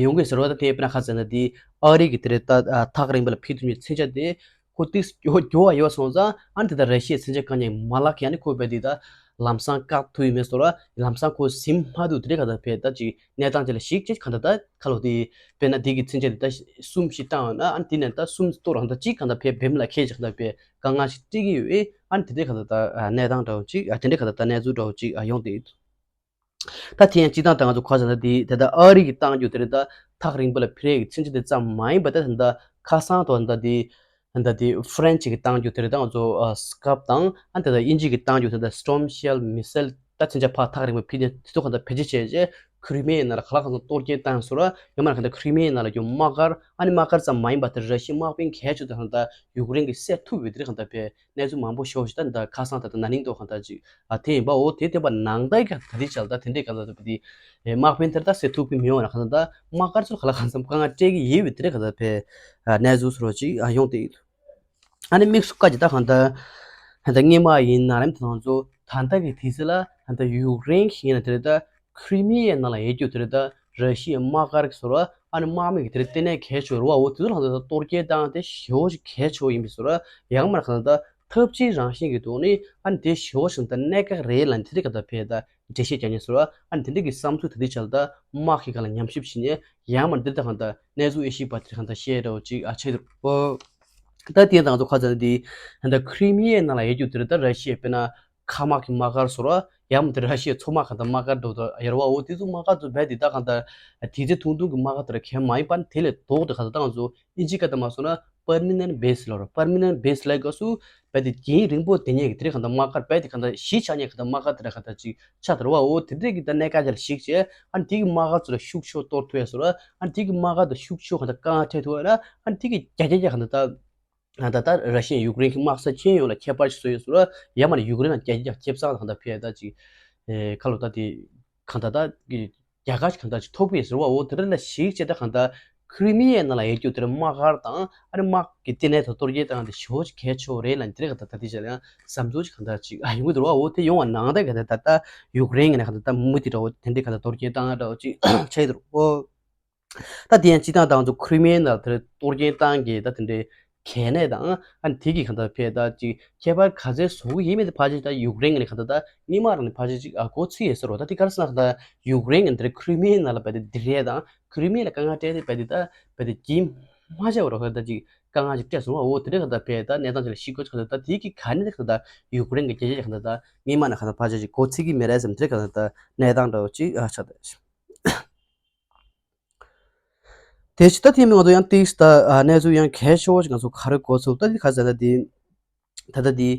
ཡོང་གི་ཟེར་བ་ད་དེ་དཔེར་ན་ཁ་ཟེར་ན་དེ་ཨ་རི་གི་དེ་རེད་ད་ཐག་རིང་པ་ལ་ཕུལ་ཐུབ་མཁན་མཚོན་ཆ་དེ་ཁོ་ཏིག་མགྱོགས་མགྱོགས་པ་ཡོད་སོང་ཙང་ཨ་ནི་དེ་ད་ར་ཤི་ཡའི་མཚོན་ཆ་བཀག་མཁན་མ་ལག་གི་ཨ་ནི་ཁོ་བས་དེ་ད་ལམ་སང་བཀག་ཐུབ་ཡོད་མེད་སོགས་ལ་ལམ་སང་ཁོ་ཟིན་མ་ཐུབ་དེ་རེད་ག་ད་བས་ད་ཅིག་གནས་སྟངས་ཅིག་ལ་ཞིག་ཅིག་གང་ལྟར་ད་ཁ་ལོ་དེ་དཔེར་ན་དེ་གི་མཚོན་ཆ་དེ་ད་གསུམ་བཞི་བཏང་ཡོད་ན་ཨ་ནི་དེ་ནས་ད་གསུམ་གཏོར་གང་ལྟར་ཅིག་གང་ལྟར་བས་བེམ་ལ་ཁེལ་ཅིག་གང་ལྟར་བས་དཀའ་ངལ་ཞིག་སྤྲད་ཀྱི་ཡོད་ཨེ་ཨ་ནི་དེ་འདྲའི་གང་ལྟར་ད་གནས་སྟངས་འདྲ་བོ་ཅིག་དེ་འདྲའི་གང་ལྟར་ད་གནས་ཚུལ་འདྲ་བོ་ཅིག་ཡོང་དེ་ཡོད། ད་དེ་ཡང་སྤྱི་བཏང་ད་ང་ཚོ་ག་ཟེར་ན་དེ་ད་ལྟ་ཨ་རི་གིས་བཏང་རྒྱུ་དེ་རེད་ད་ཐག་རིང་པོ་ལ་ཕུལ་ཡས་ཀྱི་མཚོན་ཆ་དེ་ཙམ་མ་ཡིན་པ་ད་ད་ལྟ་ཁ་སང་དང་ད་དེ་ད་དེ་ཧྥ་རན་སི་གིས་བཏང་རྒྱུ་དེ་རེད་ད་ང་ཚོ་སི་ཀབ་དང་ཨ་ད་ད་དབྱིན་ཇི་གིས་བཏང་རྒྱུ་དེ་ད་སི་ཊོམ་ཤེལ་མི་སེལ་ད་མཚོན་ཆ་ཕར་ཐག་རིང་པོ་ཕུལ་ནས་དེ་ཚོ་གང་ལྟར་བེད་སྤྱོད་བྱས་རྗེས་ཁི་རི་མི་ཡའི་ནང་ལ་ག་ལ་གང་འཚམ་གཏོར་སྐྱོན་བཏང་སོང་ར་ཡང་མིན་ན་གང་ལྟར་ཁི་རི་མི་ཡའི་ནང་ལ་རྒྱུ་དམག་སྒར་ཨ་ནི་དམག་སྒར་ཙམ་མ་ཡིན་པ་དེ་ར་ཤི་ཡའི་དམག་དཔོན་གལ་ཆེ་དེ་གང་ལྟར་ཡུཀ་རེན་གྱིས་བསད་ཐུབ་ཡོད་དེ་རེད་གང་ལྟར་བས། གནས་ཚུལ་མང་པོ་ཤོག་ཞིག་ད་འདི་ཁ་སང་ད་ལྟ་ན་ནིང་ཐོག་གང་ལྟར་ཅིག་ཨ་དེ་ཡིན་པ་འོ་དེ་དེ་པ་ནང་ལྟར་ག་ད་དེ་བྱ་ད་དེ་འདྲས་གང་ལྟར་ད་དེ་དམག་དཔོན་དེར་ད་བསད་ཐུབ་ཀྱི་མི་ཡོང་ན་གང་ལྟར་ད་དམག་སྒར་ཚོ་ག་ལ་གང་འཚམ་དཀའ་ངལ་སྤྲད་ཀྱི་ཡོད་པའི་དེ་འདྲས་གང་ལྟར་བས་གནས་ཚུལ་སོགས་ཅིག་ཡོང་དེ་ཡིན། ཨ་ནི་དམིགས་སུ་བཀར་གྱི་ད་གང་ལྟར་ད་སྔོན་མ་ཡིན་ན་རིམ་དེ་ང་ཚོ་ད་ལྟ་གི་དུས་ཚོད་ལ་ད་ལྟ་ཡུཀ་རེན་གྱི་ཡིན་ན་དེ་རེད་ད། ཁི་རི་མི་ཡའི་ནང་ལ་ཡོད་རྒྱུ་དེ་རེད་ད། ར་ཤི་ཡའི་དམག་སྒར་གྱི་ཟེར་བ་ཨ་ནི་དམག་མི་གི་དེ་རེད་ལྟེ་གནས་གལ་ཆེ་བ་རེད་བ། འོ་དེ་ཚོ་ལ་ད་ལྟ་གཏོར་སྐྱོན་བཏང་སྟེ་ཞེ་པོ་ཞིག་གལ་ཆེ་བ་ཡིན་པའི་ཟེར་བ་ཡང་མར་གང་ལྟར་ཐབས་ཇུས་རང་བཞིན་གྱི་ཐོག་ནས་ཨ་ནི་དེ་ཞེ་པོ་ཞིག་ད་གནད་འགག་རེད་ལ་དེ་རིགས་ག་ད་ཕེ་ད་འགྲེལ་བཤད་རྒྱག་ཉེན་ཟེར་བ་ཨ་ནི་དེ་འདྲ་གི་བསམ་ཚུལ་དེ་འདྲ་ཆགས་ད་དམག་གི་སྒང་ལ་ཉམས་ཞིབ་བྱེད་ཉེན་ཡང་མར་འདི་ད་གང་ལྟར་གནས་ཚུལ་དབྱེ་ཞིབ་པ་དེ་གང་ལྟར་བཤད་རོགས་ཅིག་ཨ་ཆེ་དུ་ཨོ། ད་དེ་ད་ང་ཚོ་ཁ་ཚ་འདི་ད་ཁི་རི་མི་ཡའི་ནང་ལ་ཡོད་རྒྱུ་དེ་རེད་ད་ར་ཤི་ཡའི་དཔེར་ན། མཁའ་དམག་གི་དམག་སྒར་ཟེར་བ། ཡང་མིན་དེ་ར་ཤི་ཡའི་མཚོ་དམག་ག་ད་དམག་སྒར་འགྲོ་ད་ཡར་བ་འོ་དེ་ཚོ་དམག་སྒར་ཚོ་རྦད་དེ་ད་གང་ལྟར་དེ་ཚེ་ཐུང་ཐུང་གི་དམག་སྒར་དེ་ར་གལ་མ་ཡིན་པ་དེ་ལས་ལྡོག་སྟེ་ག་ད་ད་ང་ཚོ་ཨིན་ཇི་སྐད་དུ་མ་སོང་ན་པར་མི་ནན་བེ་སི་ལབ་ར། པར་མི་ནན་བེ་སི་ལབ་དུས་སྐབས་སུ་རྦད་དེ་རྒྱུན་རིང་པོ་བསྡད་མཁན་གྱི་དེ་རིགས་གང་ལྟར་དམག་སྒར་རྦད་དེ་གང་ལྟར་གཞིས་ཆགས་མཁན་གང་ལྟར་དམག་སྒར་དེ་ར་གང་ལྟར་ཅིག་ཆགས་དར་བ་འོ་དེ་འདྲས་ཀྱི་ད་གནད་འགག་ཅིག་ལ་གཞིགས་བྱས་ཨ་ནི་དེ་གི་དམག་སྒར་ཚོ་ལ་ཤུགས་ཆེ་གཏོར་ཐུབ་ཡ་ཟེར་བ། ཨ་ནི་དེ་གི་དམག་སྒར་དུ་ཤུགས་ཆེ་གང་ལྟར་དཀའ་ངལ་འཕྲད་ཐུབ་ཡ་ན་ཨ་ནི་དེ་གི་རྒྱ་རྒྱ་རྒྱ་གང་ལྟར་ད། ད་ལྟ་ར་ཤི་ཡ་ཡུཀ་རེན་གྱི་དམག་ས་ཁྱོན་ཡོངས་ལ་ཁྱད་པར་ཞིག་བཟོ་ཡོད་ཟེར་བ། ཡང་མིན་ན་ཡུཀ་རེན་ལ་རྒྱ་རྒྱ་ཁེབས་ཚང་ལ་གང་ལྟར་ཕེ་ད་ཅིག་ཁ་ལོ་ད་དེ་གང་ལྟར་ད་རྒྱ་གར་གང་ལྟར་ཅིག་ཐོབ་ཀྱི་ཟེར་བ་འོ་དེ་ར་ལ་ཞིག་བྱས་ད་གང་ལྟར་ཁི་རི་མི་ཡའི་ནང་ལ་ཡོད་རྒྱུ་དེ་ར་དམག་སྒར་དང་ཨ་ནི་དམག་གི་ལྟེ་གནས་དང་གཏོར་སྐྱོན་བཏང་ཡ་དེ་ཞེ་པོ་ཅིག་གལ་ཆེ་བ་རེད་ལ་དེ་ར་གང་ལྟར་ད་དེ་བྱས་ལ་ཡང་བསམ་ཚུལ་ཅིག་གང་ལྟར་ཅིག་ཨ་ཡོང་གི་འདུག་བ། འོ་དེ་ཡོང་བ་ནང་ལྟར་གང་ལྟར་ད་ལྟ་ཡུཀ་རེན་གྱི་ནས་གང་ལྟར་ད་མུ་མཐུད་འདྲ་བོ་དེ་འདྲའི་གང་ལྟར་གཏོར་སྐྱོན་བཏང་ཡ་འདྲ་བོ་ཅིག་བྱས་འདུག་འོ། ད་དེ་ཡང་སྤྱི་བཏང་ད་ང་ཚོ་ཁི་རི་མི་ཡའི་ནང་དེར་གཏོར་སྐྱོན་བཏང་གི་ད་དེ་འདྲའི་གལ་གནད་དང་ཨ་ནི་དེ་གི་གང་ལྟར་ཕེ་ད་ཅིག་ཁྱད་པར་ག་ཚད་བཟོ་གི་ཡིན་མིན་དེ་ཕལ་ཆེར་ད་ཡུཀ་རེན་གི་ནས་གང་ལྟར་ད་སྔོན་མ་རང་ནས་ཕལ་ཆེར་ཅིག་ཨ་གོ་ཚུད་ཡོད་ཟེར་རོ། ད་དེ་ག་རེ་ཟེར་ན་གང་ལྟར་ཡུཀ་རེན་གི་འདིར་ཁི་རི་མི་ཡའི་ནང་ལ་བལྟས་ཏེ་འདི་རེད་དང་ཁི་རི་མི་ཡ་ལ་དཀའ་ངལ་སྤྲད་དེ་བལྟས་ཏེ་ད་བལྟས་ཏེ་རྒྱུན་མ་ཆད་པར་གང་ལྟར་ད་ཅིག་དཀའ་ངལ་ཅིག་སྤྲད་སོང་བ། འོ་དེ་འདྲ་གང་ལྟར་ཕེ་ད་གནས་སྟངས་ཅིག་ལ་ཤི་དགོས་ཅིག་གང་ལྟར་ད་དེ་གི་གལ་གནད་གང་ལྟར་ཡུཀ་རེན་གི་རྒྱལ་ཁབ་གང་ལྟར་ད་སྔོན་མ་ནས་གང་ལྟར་ཕལ་ཆེར་ཅིག་གོ་ཚུད་ཀྱི་མེད་རེད་ཟེར་དེ་གང་ལྟར་ད་གནས་སྟངས་འདྲ་བོ་ཅིག་ཨ་ཆགས་ད། དེ་ཕྱི་ད་ཐེངས་མི་ང་ཚོ་ཡང་ཏིག་ད་གནས་ཚུལ་ཡང་གལ་ཆེ་བོ་ཞིག་ང་ཚོ་ག་རེ་གོ་ཚུལ་ད་དེ་ག་ཟེར་ན་དེ་ད་ལྟ་དེ་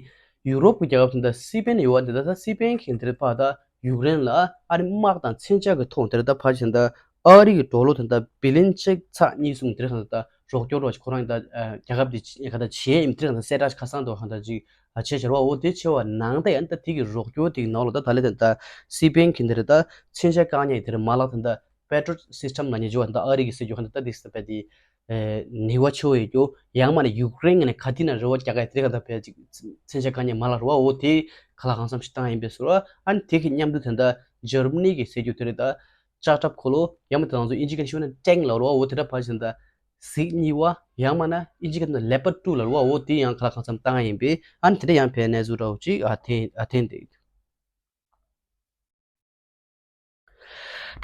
ཡུ་རོབ་ཀྱི་རྒྱལ་ཁབ་དེ་ད་སི་པེན་ཡོད་བ་དེ་ད་ད་སི་པེན་གྱིས་དེར་ཕར་ད་ཡུཀ་རེན་ལ་ཨ་རི་དམག་དང་མཚོན་ཆ་གི་ཐོག་དེར་ད་ཕར་ཕྱིན་ད་ཨ་རི་གི་ཌོ་ལར་དེ་ད་བི་ལིན་གཅིག་ཚེག་གཉིས་གསུམ་དེར་གང་ད་རོགས་སྐྱོར་རོགས་ཁོ་རང་ད་རྒྱལ་ཁབ་དེ་ག་ད་བྱེད་ཡིན་དེར་གང་ད་གསལ་བསྒྲགས་ཁ་སང་དུ་གང་ད་ཅིག་བྱས་བྱས་ར་བ། འོ་དེ་ཆེ་བ་ནང་ད་ཡང་ད་དེ་གི་རོགས་སྐྱོར་དེ་གི་ནང་ལ་ད་ད་ལེ་དེ་ད་སི་པེན་གྱིས་དེར་ད་མཚོན་ཆ་བཀག་ཉེན་དེར་མ་ལག་དེ་ད་པེ་ཊྲིའོཊ་སིས་ཊམ་ལབ་མཁན་ཅིག་ཡོད་པ་ད་ཨ་རི་གིས་ཟེར་རྒྱུ་ཧ་འདི་ད་དེ་ཟེར་བ་དེ་ནུས་པ་ཆེ་བོ་ཡོད་རྒྱུ། ཡང་མིན་ན་ཡུཀ་རེན་ནས་ག་དུས་ན་རེ་བ་རྒྱག་གི་དེ་ག་ད་ཕལ་ཆེར་མཚོན་ཆ་བཀག་ཉེན་མ་ལག་རེད་བ། འོ་དེ་ག་ལ་གང་འཚམ་ཞིག་བཏང་ཡིན་པས་ཟེར་བ། ཨ་ནི་དེ་གི་མཉམ་དུ་དེ་ད་འཇར་མ་ནི་གིས་ཟེར་རྒྱུ་དེ་རེད་ད་ལྕགས་ཁྲབ་འཁོར་ལོ། ཡང་མིན་ད་ང་ཚོ་ཨིན་ཇི་སྐད་ཤོད་ན་ཊེང་ལབ་རེད་བ། འོ་དེ་འདྲ་ཕལ་ཆེར་ད་ཟིག་གཉིས་པ་ཡང་མིན་ན་ཨིན་ཇི་སྐད་ན་ལེ་པར་ཌི་ཊུ་ལབ་རེད་བ། འོ་དེ་ཡང་ག་ལ་གང་འཚམ་བཏང་ཡིན་པས། ཨ་ནི་དེ་འདྲ་ཡང་ཕལ་གནས་ཚུལ་འདྲ་བོ་ཅིག་ཨ་ཐེན་ཨ་ཐེན་དེ།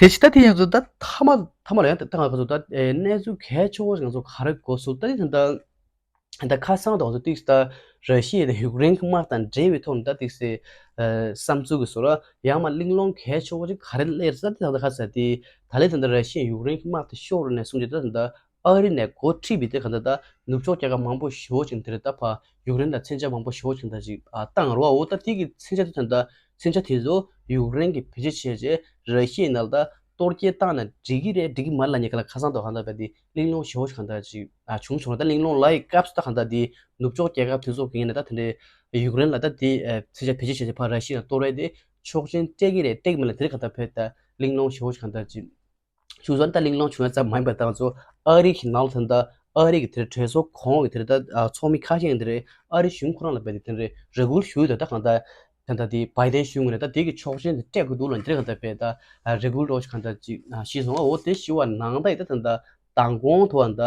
དེ་ཕྱི་ད་དེ་ཡང་ཚོ་ད་མཐའ་མ་མཐའ་མ་ལ་ཡང་ད་ང་ཚོ་ད་ཨེ་གནས་ཚུལ་གལ་ཆེ་བོ་ཞིག་ང་ཚོ་ག་རེ་གོ་སོང་ད་དེ་ད་ད་ཁ་སང་ད་ང་ཚོ་ཏིག་ད་ར་ཤི་ཡ་དང་ཡུཀ་རེན་གྱི་དམག་དང་འབྲེལ་བའི་ཐོག་ནས་ད་ཏིག་སེ་ཨེ་བསམ་ཚུལ་གྱི་བཟོ་འདྲ་ཡང་མ་གླེང་སློང་གལ་ཆེ་བོ་ཞིག་ག་རེ་སླེབས་ས་དེ་ད་ད་ཁ་ས་དེ་ད་ལས་ད་ད་ར་ཤི་ཡ་ཡུཀ་རེན་གྱི་དམག་དེ་ཤོར་རུ་ནས་སོང་རྗེས་ད་ད་ཨ་རི་ནས་འགོ་ཁྲིད་པའི་དེ་ག་ད་ད་ནུབ་ཕྱོགས་རྒྱལ་ཁབ་མང་པོ་ཞེ་བོ་ཅིག་དེ་རེད་ད་ཕ་ཡུཀ་རེན་ལ་མཚོན་ཆ་མང་པོ་ཞེ་བོ་ཅིག་ད་ཅིག་ཨ་བཏང་རོགས། འོ་ད་དེ་གི་མཚོན་ཆ་དེ་ད་ད་མཚོན་ཆ་དེ་ཚོ་ཡུཀ་རེན་གྱིས་བེད་སྤྱོད་བྱས་རྗེས་ར་ཤི་ཡའི་ནང་ལ་ད་གཏོར་སྐྱོན་བཏང་ན་འགྲིག་གི་རེད་འགྲིག་གི་མ་རེད་ལབ་མཁན་ག་ལ་ཁ་སང་དུ་གང་ལྟར་བས་དེ་གླེང་སློང་ཞེ་བོ་ཞིག་གང་ལྟར་ཅིག་ཨ་བྱུང་སོང་ར། ད་གླེང་སློང་ལབ་ཡི་སྐབས་སུ་ད་གང་ལྟར་དེ་ནུབ་ཕྱོགས་རྒྱལ་ཁབ་དེ་ཚོ་གི་ངོས་ནས་ད་དེ་འདྲའི་ཡུཀ་རེན་ལ་ད་དེ་ཨ་མཚོན་ཆ་བེད་སྤྱོད་བྱས་རྗེས་ཕར་ར་ཤི་ཡའི་ནང་གཏོར་བས་དེ་ཆོག་མཆན་སྤྲད་ཀྱི་རེད་སྤྲད་ཀྱི་མ་རེད་དེ་གང་ལྟར་བས་ད་གླེང་སློང་ཞེ་བོ་ཞིག་གང་ལྟར་ཅིག་བྱུང་སོང་། ད་གླེང་སློང་བྱུང་ཡ་ཙམ་མ་ཡིན་པར་ད་ང་ཚོ་ཨ་རི་གི་ནང་ལ་ད་ལྟ་ཨ་རི་གི་དེར་གྲོས་ཚོགས་གོང་གི་དེར་ད་ཚོགས་མི་ཁ་ཤས་ཀྱིས་དེར་ཨ་རི་གཞུང་ཁོ་རང་ལ་བས་དེ་དེར་རེ་སྐུལ་ཞུས་ཡོད། ད་ད་གང་ལྟར་ ད་ལྟ་དེ་བའི་ཌེན་གཞུང་ངོས་ནས་ད་དེ་གི་ཆོག་མཆན་དེ་སྤྲད་དགོས་འདུག་ལབ་འདི་གང་ལྟར་བས་ད་རེ་སྐུལ་རོགས་གང་ལྟར་ཅིག་ཤེས་སོང་། འོ་དེ་ཞུ་བ་ནང་ལྟར་ཡིན་ད་ད་ལྟ་མདང་དགོང་ཐོག་ད་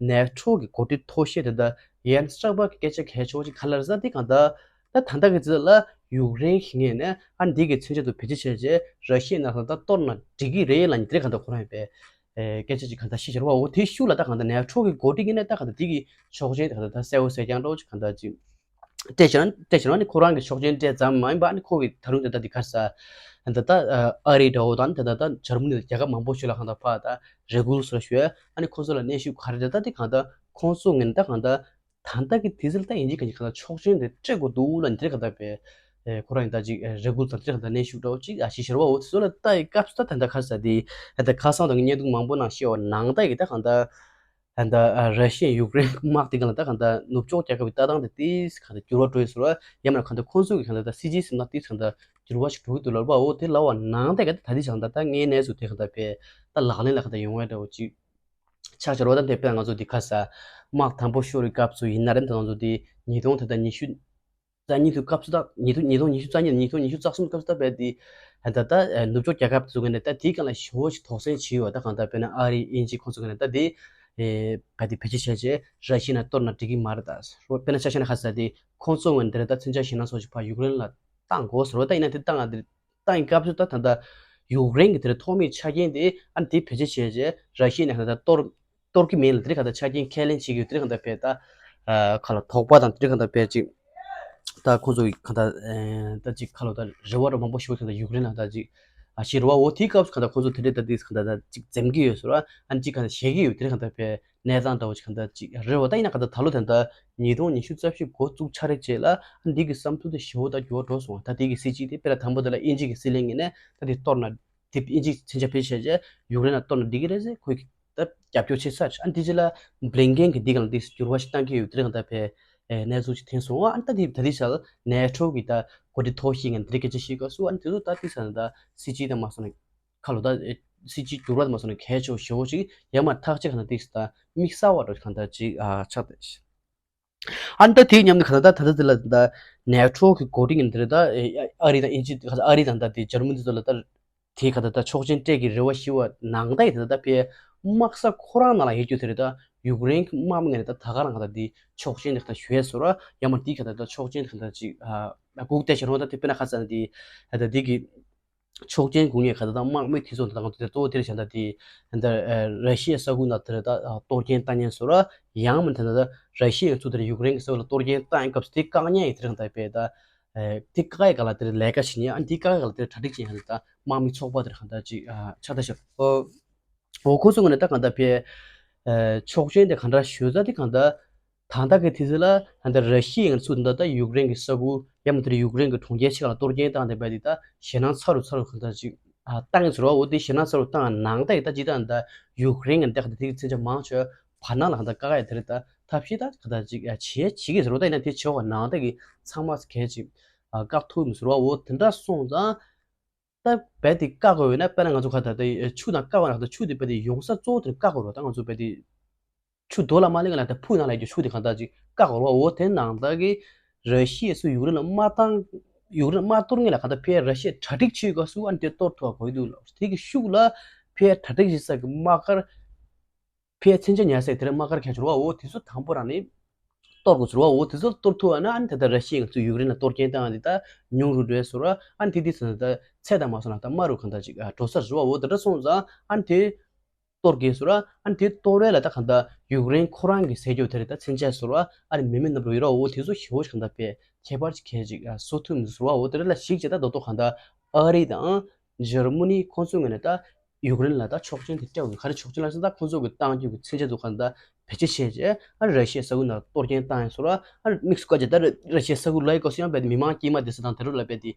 ནེ་ཊོ་གི་འགོ་ཁྲིད་མཐོ་ཤོས་དེ་ད་ཡན་སི་སྟོལ་པར་གི་སྐད་ཆ་གལ་ཆེ་བོ་ཅིག་ག་རེ་ལབ་ཟེར་ན་དེ་གང་ལྟར་ད་ད་ལྟ་གི་ཚེ་ལ་ཡུཀ་རེན་གི་ངོས་ནས་ཨ་འདི་གི་མཚོན་ཆ་དེ་བེད་སྤྱོད་བྱས་རྗེས་ར་ཤི་ཡའི་ནང་ལ་ད་གཏོར་ན་འགྲིག་གི་རེད་ལབ་འདི་གང་ལྟར་ཁོ་རང་ཡིན་པས། ཨེ་སྐད་ཆ་ཅིག་གང་ལྟར་བཤད་ཀྱི་རེད་བ། འོ་དེའི་ཤུགས་ལ་ད་གང་ལྟར་ནེ་ཊོ་གི་འགོ་ཁྲིད་ཀྱིས་ནས་ད་གང་ལྟར་དེ་གི་ཆོག་མཆན་དེ་གང་ལྟར་ད་གསལ་བོ་གསལ་རྐྱང་འདྲ་བོ་ཅིག་གང་ལྟར་ཅིག་སྤྲད་བཞག་ན་སྤྲད་བཞག་ན་ནི་ཁོ་རང་གི་ཆོག་མཆན་སྤྲད་ཙམ་མ་ཡིན་པ་ཨ་ནི་ཁོ་གི་ད་རུང་དེ་ལྟ་དེ་ག་རེ་ཟ་ད་ལྟ་ཨ་རི་འདྲ་བོ་དང་དེ་ལྟ་ད་འཇར་མ་ནི་རྒྱལ་ཁབ་མང་པོ་ཞིག་ལ་གང་ལྟར་ཕར་ད་རེ་སྐུལ་སོགས་ཞུས། ཨ་ནི་ཁོ་ཚོ་ལ་གནོན་ཤུགས་ག་རེ་རེད་ད་དེ་གང་ལྟར་ཁོང་ཚོ་ངོས་ནས་ད་གང་ལྟར། ད་ལྟ་གི་དུས་ཚོད་ལ་ད་ཡིན་གཅིག་གང་གཅིག་གང་ལྟར་ཆོག་མཆན་དེ་སྤྲད་དགོས་འདུག་ལབ་འདིར་གང་ལྟར་བས། ཨེ་ཁོ་རང་ཡིན་ད་ཅིག་ཨེ་རེ་སྐུལ་དང་འདིར་གང་ལྟར་གནོན་ཤུགས་འདྲ་བོ་ཅིག་ཨ་ཞིག་བྱེད་རོགས་འོ་ཚོ་ལ་ལྟ་ཡི་སྐབས་སུ་ད་ད་ལྟ་ག་རེ་ཟ་དེ་ད་ལྟ་ཁ་སང་དང་བརྙན་ཐུང་མང་པོ་ནང་བཤད་པ་ནང་ལྟ་ཡི་ད་གང་ལྟར་ད་ལྟ་ཨ་ར་ཤི་ཡ་ཡུཀ་རེན་དམག་དེ་གང་ལ་ད་གང་ལྟར་ནུབ་ཕྱོགས་རྒྱལ་ཁབ་ཀྱི་ལྟ་སྟངས་དེ་ཏིས་གང་ལྟར་འགྱུར་བ་འགྲོ་ཡི་ཟེར་བ་ཡང་མིན་ན་གང་ལྟར་ཁོང་ཚོ་གི་གང་ལྟར་ད་སྲིད་ཇུས་ཟིན་ན་ཏིས་གང་ལྟར་འགྱུར་བ་ཞིག་འགྲོ་གི་འདུག་ལབ་པ་འོ་དེ་ལབ་པ་ནང་ལྟ་གི་ད་ད་ལྟ་གང་ལྟར་ད་ངའི་གནས་ཚུལ་དེ་གང་ལྟར་བས་ད་ལག་ལེན་ལ་གང་ལྟར་ཡོང་བའི་འདྲ་བོ་ཅིག་ཆགས་ཆགས་རོ། ད་འདས་པའི་ང་ཚོ་འདི་ཁ་ས་དམག་དང་པོ་ཤོར་བའི་སྐབས་སུ་ཡིན་ན་རེད། ད་ང་ཚོ་འདི་ཉིས་སྟོང་ད་ལྟ་ཉི་ཤུ་རྩ་གཉིས་དུས་སྐབས་སུ་ད་ཉིས་སྟོང་ཉིས་སྟོང་ཉི་ཤུ་རྩ་གཉིས་ཉིས་སྟོང་ཉི་ཤུ་རྩ་གསུམ་སྐབས་སུ་ད་བས་འདི་ད་ལྟ་ནུབ་ཕྱོགས་རྒྱལ་ཁབ་ཚོ་གི་ནས་ད་དེའི་སྒང་ལ་ཞེ་བོ་ཞིག་དོགས་ཟོན་བྱས་ཡོད། ད་གང་ལྟར་དཔེར་ན་ཨ་རི་དབྱིན་ཇི་ཁོང་ཚོ་གི་ནས་ད་དེ་ག་དེ་བེད་སྤྱོད་བྱས་རྗེས་ར་ཤི་ཡ་ནང་གཏོར་ན་འགྲིག་གི་མ་རེད། ད་དཔེར་ན་ཆ་བཞག་ན་ཁ་ས་དེ་ཁོང་ཚོ་ངོས་ནས་ད་ལྟ་མཚོན་ཆ་ཞེད་སྣང་ཚོགས་ཞིག་ཕར་ཡུཀ་རེན་ལ་བཏང་དགོས་ཟེར་བ་ད་ཡིན་ན་དེ་བཏང་ཨ་དེ། ད་ཡིན་སྐབས་སུ་ད་ད་ལྟ་ཡུཀ་རེན་གྱི་དེར་ཐོག་མའི་ཆ་རྐྱེན་དེ་ཨ་ནི་དེ་བེད་སྤྱོད་བྱས་རྗེས་ར་ཤི་ཡ་ནས་ད་ལྟ་གཏོར་གཏོར་གྱི་མེད་ལ་དེ་ག་ད་ཆ་རྐྱེན་ཁས་ལེན་བྱེད་ཀྱི་ཡོད། དེ་ག་ད་བས་ད་ཁ་ལ་དོགས་པ་དང་དེ་ག་ད་བས་ཅིག་ད་ཁོང་ཚོ་གི་ག་ད་ད་ཅིག་ཁ་ལོ་ད་རེ་བ་ར་མང་པོ་ཞིག་ད་ཡུཀ་རེན་ལ་ད་ཅིག་ཨ་ཤི་རེ་བ་འོ་དེའི་སྐབས་སུ་ག་ད་ཁོང་ཚོ་དེ་འདྲའི་ད་དེ་ག་ད་ད་ཅིག་འཛེམ་གྱི་ཡོད་ཟེར་བ་ཨ་ནི་ཅིག་ག་ད་བཤད་ཀྱི་ཡོད། དེ་ག་ད་བས། གནས་སྟངས་འདྲ་བོ་ཞིག་གང་ལྟར་ཅིག་རེད་བ། ད་ཡིན་ན་གང་ལྟར་ད་ལོ་དེ་འདྲ་ཉིས་སྟོང་ཉི་ཤུ་རྩ་བཞི་འགོ་བཙུགས་ཚར་རེད་བྱས་ལ་འདི་གི་བསམ་ཚུལ་དེ་ཞེ་པོ་ད་འགྱུར་བ་འགྲོ་སོང་བ། ད་འདི་གི་སྲིད་ཇུས་དེ་དཔེར་ན་དང་པོ་དེ་ལ་དབྱིན་ཇི་གི་སྲིད་བློན་ངོས་ནས་ད་འདི་གཏོར་ན་དེ་དབྱིན་ཇི་མཚོན་ཆ་བེད་སྤྱད་རྗེས་ཡུཀ་རེན་ལ་གཏོར་ན་འགྲིག་གི་རེད་ཟེར་ཁོས་ད་རྒྱབ་སྐྱོར་བྱས་ཚར། ཨ་འདི་རྗེས་ལ་བླིན་ཀེན་གི་འདི་ག་ལ་འདི་འགྱུར་བ་ཞིག་བཏང་གི་ཡོད། དེ་རིང་གང་ལྟར་བས་གནས་ཚུལ་ཞིག་ཐོན་སོང་བ། ཨ་ད་འདི་ད་འདི་ཞག་ནེ་ཊོ་གི་ད་འགོ་ཁྲིད་མཐོ་ཤོས་ངོས་ནས་འདི་རིགས་སྐད་ཆ་བཤད་སྐབས་སུ་ཨ་འདི་ཚོ་ད་འདི་ས་ནས་ད་སྲིད་ཇུས་དང་མ་སོང་ནས། ཁ་ལོ་ད་སྲིད་ཇུས་འགྱུར་བ་དེ་མ་སོང་ན་གལ་ཆེ་བ་ཞེ་བོ་ཅིག་ཡང་མ་ཐག་ཆོད་གང་ལྟར་ཏིག་ད་དམིགས་བསལ་བ་འདྲ་གང་ལྟར་ཅིག་ཨ་ཆགས་ཏེ། ཨ་ནི་ད་དེའི་མཉམ་དུ་གང་ལྟར་ད་ད་ལྟ་དེ་ལ་ད་ནེ་ཊོ་གི་འགོ་ཁྲིད་ཀྱི་འདིར་ད་ཨ་རི་དང་དབྱིན་ཇི་ཨ་རི་དང་ད་དེ་འཇར་མ་ནི་ཚོ་ལ་ད་དེ་གང་ལྟར་ད་ཆོག་མཆན་སྤྲད་ཀྱི་རེ་བ་ཞི་བ་ནང་ད་ཡི་ད་ད་ཕའི་དམག་ས་ཁོ་རང་ནང་ལ་ཡོད་རྒྱུ་དེ་རེད། ད་ཡུཀ་རེན་གྱི་དམག་མི་ངོས་ནས་ད་ད་ག་རང་གང་ལྟར་དེ་ཆོག་མཆན་དེ་གང་ལྟར་ཞུས་སོ་ར་ཡང་མ་དེ་གང་ལྟར་ད་ཆོག་མཆན་དེ་གང་ལྟར་ཅིག་ཨ་སྒུག་བསྡད་བྱས་རུང་ད་དེ་དཔེར་ན་ཁ་ས་ན་དེ་ད་དེ་གི་ཆོག་མཆན་དགོས་ངེས་ག་ད་དང་དམག་མི་དེ་ཚོ་དང་ང་ཚོ་དེ་གཙོ་བོ་དེར་བྱ་ད་དེ་ད་ར་ཤི་ཡའི་ས་ཁུལ་ནང་དེར་ད་གཏོར་སྐྱོན་བཏང་ཉེན་བཟོ་ར་ཡང་མིན་ད་ད་ར་ཤི་ཡའི་ཚུལ་དེར་ཡུཀ་རེན་གྱི་ས་ཁུལ་ལ་གཏོར་སྐྱོན་བཏང་ཡིན་སྐབས་སུ་དེ་བཀག་ཉེན་ཡིན་དེ་རང་ད་བས་ད་དེ་བཀག་ཡའི་སྒང་ལ་དེར་ལས་ཀ་བྱེད་ཉེན་ཨ་དེ་བཀག་ཡའི་སྒང་ལ་དེར་གྲ་སྒྲིག་བྱེད་ཉེན་ད་དམག་མི་ཚོགས་པ་དེར་གང་ད་ཅིག་ཆགས་ད་ཤག་འོ་ཁོ་ཚོ་ངོས་ནས་ད་གང་ལྟར་བས་ཆོག་མཆན་དེ་གང་འདྲ་ཞུས་ད་དེ་གང་ལྟར་ད་ལྟ་གི་དུས་ཚོད་ལ་ད་ལྟ་ར་ཤི་ཡའི་ཚུལ་ད་ལྟ་ཡུཀ་རེན་གྱི་ས་ཁུལ་ཡང་མིན་ད་ཡུཀ་རེན་གྱི་གྲོང་ཁྱེར་ཆེ་ཁག་ལ་གཏོར་སྐྱོན་བཏང་བསྡད་པ་དེ་ད་ཞེད་སྣང་ཚ་རུ་ཚ་རུ་གང་ལྟར་ཅིག་བཏང་ཡོད་ཟེར་བ། འོ་དེ་ཞེད་སྣང་ཚ་རུ་བཏང་ནང་ད་ཡི་ད་ཅི་ད་ད་ཡུཀ་རེན་གྱི་ད་གང་ལྟར་དེ་གི་མཚོན་ཆ་མང་ཆེ་བར་སྣང་ལ་གང་ལྟར་བཀག་ཡ་དེ་རེད། ད་ཐབས་ཤེས་ད་གང་ལྟར་ཅིག་བྱེད་བྱེད་ཀྱི་ཟེར་བ་ད་ཡིན་ན་དེ་བྱེད་བ་ནང་ད་གི་ཚང་མ་གལ་ཅིག་བཀག་ཐུབ་མི་ཟེར་བ། འོ་དེ་འདྲ་སོང་ཙང་། ད་རྦད་དེ་བཀག་དགོས་ཡོད་ན་དཔེར་ན་ང་ཚོ་ཁ་ད་ལྟ་ཆུ་དང་བཀག་པ་ན་ད་ཆུ་དེ་རྦད་དེ་ཡོང་ས་གཙོ་བོ་དེ་བཀག་དགོས་རེད། ད་ང་ཚོ་རྦད་དེ་ཆུ་རྡོ་ལ་མ་ལེན་ག་ལ་ད་ཕུ་ནང་ལ་ཡོད་ཆུ་དེ་གང་ལྟར་ཅིག་བཀག་དགོས་རེད། འོ་དེ་ནང་ལྟར་གི་ར་ཤི་ཡས་སུ་ཡུཀ་རེན་ལ་མ་བཏང་ཡུཀ་རེན་ལ་མ་གཏོར་ངེས་ལ་གང་ལྟར་ཕའི་ར་ཤི་ཡས་གྲ་སྒྲིག་བྱེད་དགོས་སུ་ཨ་ནི་དེ་གཏོར་ཐུབ་པ་དགོས་འདུག་ལ། དེ་གི་ཤུགས་ལ་ཕའི་གྲ་སྒྲིག་བྱེད་ས་གི་དམག་སྒར། ཕའི་མཚོན་ཆ་ཉར་སའི་དེར་དམག་སྒར་ག་ཚོད་རེད་བ། འོ་དེ་ཚོ་དང་པོ་རང་ནས་གཏོར་དགོས་ཚོད་རེད་བ། འོ་དེ་ཚོ་གཏོར་ཐུབ་པ་ན་ཨ་ནི་ད་ལྟ་ར་ཤི་ཡ་ང་ཚོས་ཡུཀ་རེན་ལ་གཏོར་སྐྱོན་བཏང་བ་འདི་ད་ཉུང་རུ་འགྲོ་ཡ་བཟོ་ར། ཨ་ནི་དེ་དུས་ཙམ་ད་ཚད་དང་མ་སོང་ན་ད་དམའ་རུ་གང་ལྟར་ཅིག་འགྲོ་ས་རེད་བ། འོ་དེ་འདྲ་སོང་ཙང་ཨ་ནི་དེ་གཏོར་དགོས་བཟོ་ར། ཨ་ནི་དེ་གཏོར་བས་ལ་ད་གང་ལྟར་ཡུཀ་རེན་ཁོ་རང་གི་ཟས་རྒྱུ་དེ་རེད། ད་མཚོན་ཆ་བཟོ་ར། ཨ་ནི་མི་མེད་རྣམས་རུ་ཡོད་ར། འོ་དེ་ཚོ་ཞེ་པོ་ཅིག་གང་ལྟར་བས་ཁྱད་པར་ཅིག་གལ་ཅིག་བཟོ་ཐུབ་མི་བཟོ་ར། འོ་དེ་འདྲ་ལ་གཞིགས་བྱས་ད་ད་དུང་གང་ལྟར་ཨ་རི་དང་འཇར་མ་ནི་ཁོང་ཚོའི་ངོས་ནས་ད། ཡུཀ་རེན་ལ་ད་ཆོག་མཆན་དེ་སྤྲད་དགོས། ག་རེ་ཆོག་མཆན་ལབ་ན་ད་ཁོང་ཚོ་གི་བཏང་རྒྱུ་གི་མཚོན་ཆ་དེ་གང་ལྟར་བེད་སྤྱོད་བྱས་རྗེས་ཨ་ར་ཤི་ཡའི་ས་ཁུལ་ནང་གཏོར་སྐྱོན་བཏང་ཡ་སོགས་ལ་ཨ་དམིགས་སུ་བཀར་རྗེས་ད་ར་ཤི་ཡའི་ས་ཁུལ་ལ་ཡི་གོ་སོ་ཡང་རྦད་དེ་མི་མང་དཀྱུས་མ་དེ་ས་དང་དེ་རུ་ལ་རྦད་དེ་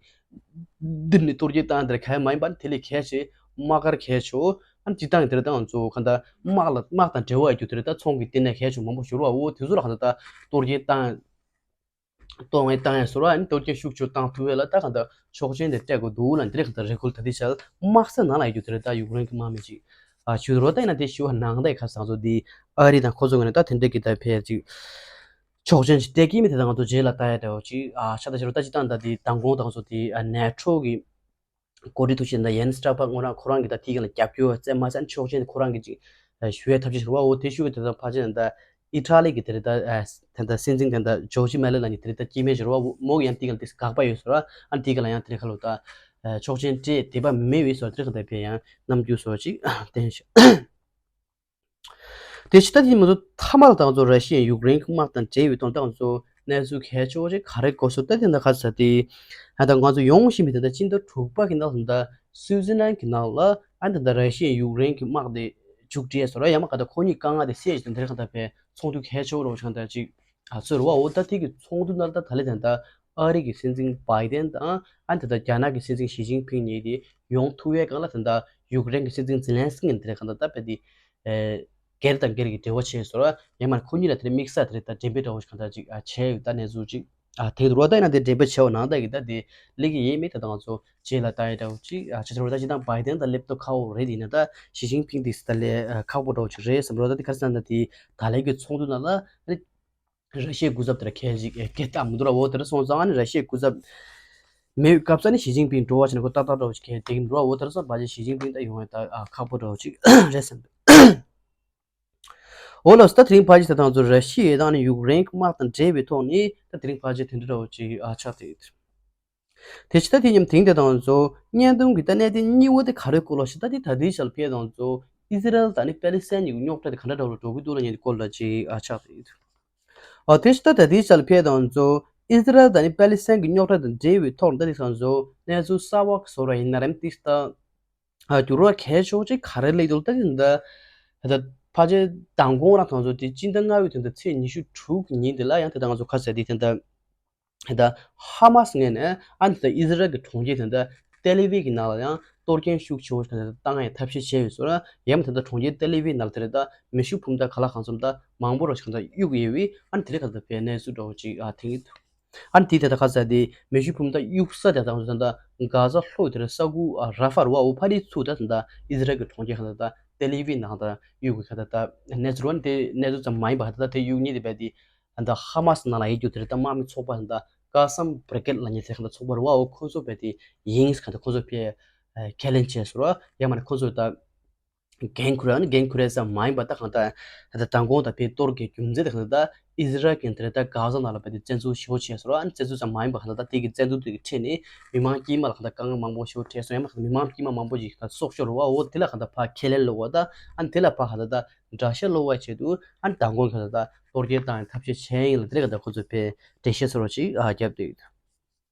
འདིར་ནས་གཏོར་སྐྱོན་བཏང་དེར་ག་ཡ་མ་ཡིན་པ་དེ་ལས་གལ་ཆེ་དམག་སྒར་གལ་ཆེ་ཨ་ཅི་བཏང་དེར་ད་ང་ཚོ་གང་ལྟར་དམག་ལ་དམག་དང་འབྲེལ་བ་ཡོད་རྒྱུ་དེར་ད་ཚོང་གི་ལྟེ་གནས་གལ་ཆེ་མང་པོ་ཞུ་རུ་བ། འོ་དེ་ཚོ་ལ་གང་ལྟར་ད་གཏོར་སྐྱོན་བཏང་། གཏོར་སྐྱོན་བཏང་ཡ་སོགས་ལ་ཨ་ནི་གཏོར་སྐྱོན་ཤུགས་ཆེ་བཏང་ཐུབ་ཡ་ལ་ད་གང་ལྟར་ཆོག་མཆན་དེ་སྤྲད་དགོས་འདུག་ལ་འདི་རེད། གང་ལྟར་རེ་སྐུལ་ད་ལྟའི་ཆར་དམག་ས་ནང་ལ་ཡོད་རྒྱུ་དེ་རེད། ད་ཡུཀ་རེན་གྱི་དམག་མི་ཅིག་ཨ་ཞུ་རོགས་ད་ཡིན་ན་དེ་ཞུ་བ་ནང་ད་ཡི་ཁ་སང་ཚོ་འདི་ཨ་རི་དང་ཁོ་ཚོ་ངོས་ནས་ད་དེ་འདྲ་གི་ད་ཕེ་ཅིག་ ཆོག་མཆན་ཞིག་སྤྲད་ཀྱི་མེད་དེ་དང་ང་ཚོ་རྗེས་ལ་ལྟ་ཡ་འདྲ་བོ་ཅིག་ཨ་ཆ་ད་ཕྱི་རུ་ལྟ་ཅི་དང་ད་དེ་མདང་དགོང་དང་ཚོ་དེ་ཨ་ནེ་ཊོ་གི་འགོ་ཁྲིད་ཐུག་ཆེན་ད་ཡན་སི་སི་ཊོལ་སི་པར་ཁོ་རང་གི་ད་ཐིག་ག་ལ་རྒྱབ་སྐྱོར་བཙལ་མ་ཟད་ཆོག་མཆན་དེ་ཁོ་རང་གི་ཅིག་ཞུ་ཡ་ཐབས་ཤེས་ཞུ་བ་འོ་དེ་ཞུ་གི་དེ་དང་ཕལ་ཆེར་ད་ཨི་ཊ་ལི་གི་དེ་རེད་ད་དེ་ད་སྲིད་འཛིན་དེ་ད་ཇོར་ཇི་མེ་ལོ་ལ་ནི་དེ་རེད་ད་སྐྱེ་དམན་ཞུ་བ་མོ་གི་ཡང་ཐིག་ག་ལ་དེ་དགག་པ་ཡོད་ཟེར་བ་ཨ་ཐིག་ག་ལ་ཡང་དེ་རེད་ཁ་ལོ་ད་ཆོག་མཆན་སྤྲད་དེ་པ་མེད་བས་སོ་དེ་རེད་ཁ་ད་ཕེ་ཡང་རྣམ་འགྱུར་སོ་ཅིག་བསྟན་ཤག་དེ་ཕྱི་ད་དེ་མ་གཏོགས་མཐའ་མ་ལ་ད་ང་ཚོ་ར་ཤི་ཡ་ཡུཀ་རེན་གྱི་དམག་དང་འབྲེལ་བའི་ཐོག་ད་ང་ཚོ་གནས་ཚུལ་གལ་ཆེ་བ་ཞིག་ག་རེ་གོ་སོང་ད་དེ་འདྲ་ག་ས་དེ་ཨ་ད་ང་ཚོ་ཡོང་བཞིན་པའི་ད་ལྟ་སྤྱི་ཟླ་དྲུག་པ་གི་ནང་ད་ལྟ་སུའི་ཙི་ལན་གྱི་ནང་ལ་ཨ་ད་ལྟ་ར་ཤི་ཡ་ཡུཀ་རེན་གྱི་དམག་དེ་མཇུག་སྒྲིལ་སོང་ར་ཡང་མ་ག་ད་ཁོ་གཉིས་དཀའ་ངལ་དེ་སེལ་ཞིག་དང་དེ་རིང་ག་ད་ཕེ་ཚོགས་འདུ་གལ་ཆེ་བོ་རོགས་ཆང་ད་ཅིག་ཨ་ཚོད་རུ་བ་འོ་ད་དེ་གི་ཚོགས་འདུ་ནང་ད་ད་ལེ་དེ་ད་ཨ་རི་གི་སྲིད་འཛིན་བྷའི་ཌེན་དང་ཨ་ད་ལྟ་རྒྱ་ནག་གི་སྲིད་འཛིན་ཞི་ཅིན་ཕིང་གཉིས་དེ་ཡོང་ཐུབ་ཡས་སྒང་ལ་ད་ལྟ་ཡུཀ་རེན་གྱི་སྲིད་འཛིན་ཛེ་ལན་སི་ཀི་ནས་དེ་རིང་ག་ད་ད་ཕེ་དེ། སྒེར་དང་སྒེར་གྱི་འབྲེལ་བ་བྱས་སོང་ར་ཡང་མ་ཁོ་གཉིས་ལ་དེ་དམིགས་བསལ་དེ་རེད་ད་འགྲེམས་སྤེལ་འདྲ་བོ་ཞིག་གང་ལྟར་ཅིག་བྱས་ཡོད་ད་གནས་ཚུལ་ཅིག་དེ་རུ་ད་ཡིན་ན་དེ་འགྲེམས་སྤེལ་བྱས་པ་ནང་ལྟར་གྱི་ད་དེ་ལེགས་ཀྱི་ཡེ་མེད་ད་ད་ང་ཚོ་རྗེས་ལ་ལྟ་ཡི་འདྲ་བོ་ཅིག་བྱས་ཚོར་ད་ཅི་དང་བྷའི་ཌེན་ད་ལེབ་ཏོ་ཁ་བོ་རེད་ཡིན་ན་ད་ཞི་ཅིན་ཕིང་དེ་ད་ལས་ཁག་པོ་འདྲ་བོ་ཅིག་རེད་བསམ་རོ་ད་དེ་ག་རེ་ཟེར་ན་ད་དེ་ད་ལས་ཀྱི་ཚོགས་འདུ་ནང་ལ། ར་ཤི་ཡའི་སྐུ་ཚབ་དེར་ཁས་ཅིག་སྐད་བཏང་མི་འདུག་ར་འོ་དེར་སོང་ཙང་ཨ་ནི་ར་ཤི་ཡའི་སྐུ་ཚབ་མེད་སྐབས་སུ་ཨ་ནི་ཞི་ཅིན་ཕིང་འགྲོ་བ་བྱས་ན་ཁོ་ཏག་ཏག་འདྲ་བོ་ཞིག་གས་དེ་གི་འགྲོ་བ་འོ་དེར་སོང་བ་ཞི་ཅིན་ཕིང་ད་ཡོང་བའི་ད་ཨ་ཁག་པོ་འདྲ་བོ་ཅིག་རེད་བསམ་འདུག་འོ་ལགས་སོ་ད་དེ་རིང་ཕལ་ཆེར་ད་ང་ཚོ་ར་ཤི་ཡའི་དང་ཨ་ནི་ཡུཀ་རེན་གྱི་དམག་དང་འབྲེལ་བའི་ཐོག་ནས་ད་དེ་རིང་ཕལ་ཆེར་དེ་འདྲ་འདྲ་བོ་ཅིག་ཨ་ཆགས་ཏེ་ཡོད། དེ་ཕྱི་ད་དེ་མཉམ་དེང་དེ་དང་ཚོ་བརྙན་ཐུང་གི་ད་གནད་དོན་གཉིས་པོ་དེ་ག་རེ་བཀོད་ལོ་ཞེ་ད་དེ་ད་དེའི་ཆ་ལ་ཕེབས་དང་ཚོ་ཨི་ཟི་རལ་དང་ནི་པེ་ལི་སི་ཐན་གཉིས་ཀྱི་རྙོག་དྲ་དེ་ག་འདྲ་འདྲ་བོ་ལ་འགྲོ་གི་འདུག་ལ་ཉན་དེ་སྐོར་ལ་ཅིག་ཨ་ཆགས་ཏེ་ཡོད། ཨ་དེ་ཕྱི་ད་ད་དེའི་ཆ་ལ་ཕེབས་དང་ཚོ་ཨི་ཟི་རལ་དང་ནི་པེ་ལི་སི་ཐན་གྱི་རྙོག་དྲ་དང་འབྲེལ་བའི་ཐོག་ད་དེ་དང་ཚོ་གནས་ཚུལ་གསར་བ་བཟོ་ར་ཡིན་ན་རེམ་ཏིག་ད་ཨ་འགྱུར་བ་གལ་ཆེ་བོ་ཅིག་ག་རེ་སླེབས་འདུག་ད་དེ་ད་ད་ཕལ་ཆེར་མདང་དགོང་རང་དང་ཚོ་དེ་སྤྱི་ཟླ་ལྔ་བའི་དོན་དུ་ཚེས་ཉི་ཤུ་དྲུག་གི་ཉིན་དེ་ལ་ཡང་དེ་ད་ང་ཚོ་ཁ་གསལ་དེ་དེ་ད། ད་ཧ་མ་སི་ངོས་ནས་ཨ་ནི་ད་ཨི་ཟི་རལ་གྱི་གྲོང་ཁྱེར་དེ་འདྲ་ཏེ་ལི་ཝི་གི་ནང་ལ་ཡང་གཏོར་སྐྱོན་ཤུགས་ཆེ་བོ་ཞིག་བཏང་ཡའི་ཐབས་ཤེས་བྱས་ཡོད་ཟེར་ན་ཡང་དེ་འདྲ་གྲོང་ཁྱེར་ཏེ་ལི་ཝི་ནང་ལ་དེ་རེད་ད་མེ་ཤུགས་འཕུར་མདའ་ག་ལ་གང་འཚམ་ད་མང་པོ་ར་ཞིག་ད་གཡུག་ཡོད་བས་ཨ་ནི་དེ་རེད་ག་ད་བའི་གནས་ཚུལ་འདྲ་བོ་ཅིག་ཨ་ཐེངས་ཡོད་ཨ་ནི་དེ་དེ་ད་ག་ས་དེ་མེ་ཤུགས་འཕུར་མདའ་གཡུག་ས་དེ་དང་ད་གྷ་ཟ་ལྷོ་དེ་རེད་ས་ཁུལ་ཨ་ར་ཧྥ་རུ་བ་འོ་ཕ་རི་ཚུགས་ད་ད་ཨི་ཟི་རལ་གྱི་གྲོང་ཁྱེར་ག་ད་ད་ཏེ་ལི་ཝི་ནང་ད་གཡུག་གི་ག་ད་ད་གནས་ཚུལ་བ་ནི་དེ་གནས་ཚུལ་ཙམ་མ་ཡིན་པ་ག་ད་ད་དེ་གཡུག་ཉེ་དེ་བས་དེ། ད་ཧ་མ་སི་ནང་ལ་ཡོད་རྒྱུ་དེ་རེད་ད་དམག་མི་ཚོགས་པ་ད་ཀ་སམ་བྷི་རི་གེད་ལ་ཉེ་ཚེ་གང་ད་ཚོགས་པ་རུ་བའོ་ཁོ་ཚོ་བས་དེ་ཡིན་གང་ད་ཁོ་ཚོ་བས་ཁས་ལེན་བྱས་སོ་ར་ཡང་མ་ནི་ཁོ་ཚོ་ད་འགན་ཁུར་ཡ་ནི་འགན་ཁུར་ཡ་ཙམ་མ་ཡིན་པ་ད་གང་ད་ད་མདང་དགོང་ད་བས་གཏོར་གི་རྒྱུ་མཚན་དེ་གང་ད་ཨི་ཟི་རལ་གྱིས་དེ་རེད་ད་གྷ་ཟ་ནང་ལ་བས་དེ་བཙན་འཛུལ་ཞེ་པོ་བྱས་སོ་ར་ཨ་ནི་བཙན་འཛུལ་ཙམ་མ་ཡིན་པ་གང་ད་ད་དེ་གི་བཙན་འཛུལ་དེ་གི་ཁྲིད་ནས་མི་མང་དཀྱུས་མ་ལ་གང་ད་དཀའ་ངལ་མང་པོ་ཞེ་པོ་འཕྲད་སོང་ཡང་མ་གང་ད་མི་མང་དཀྱུས་མ་མང་པོ་ཞིག་ད་སྲོག་ཤོར་རུ་བའོ་དེ་ལ་གང་ད་ཕ་ཁས་ལེན་ལོ་བ་ད་ཨ་ནི་དེ་ལ་ཕ་གང་ད་ད། དགྲ་ཤ་སློག་པའི་ཆེད་དུ་ཨ་ནི་མདང་དགོང་ཁ་ད་ད་གཏོར་སྐྱོན་བཏང་ཡང་ཐབས་ཤེས་བྱས་ཡིན་ལ་དེ་རིང་ཁ་ད་ཁོ་ཚོས་ཕའི་འགྲེལ་བཤད་སོ་རོ་ཅིག་ཨ་བརྒྱབ་བསྡད་ཡོད།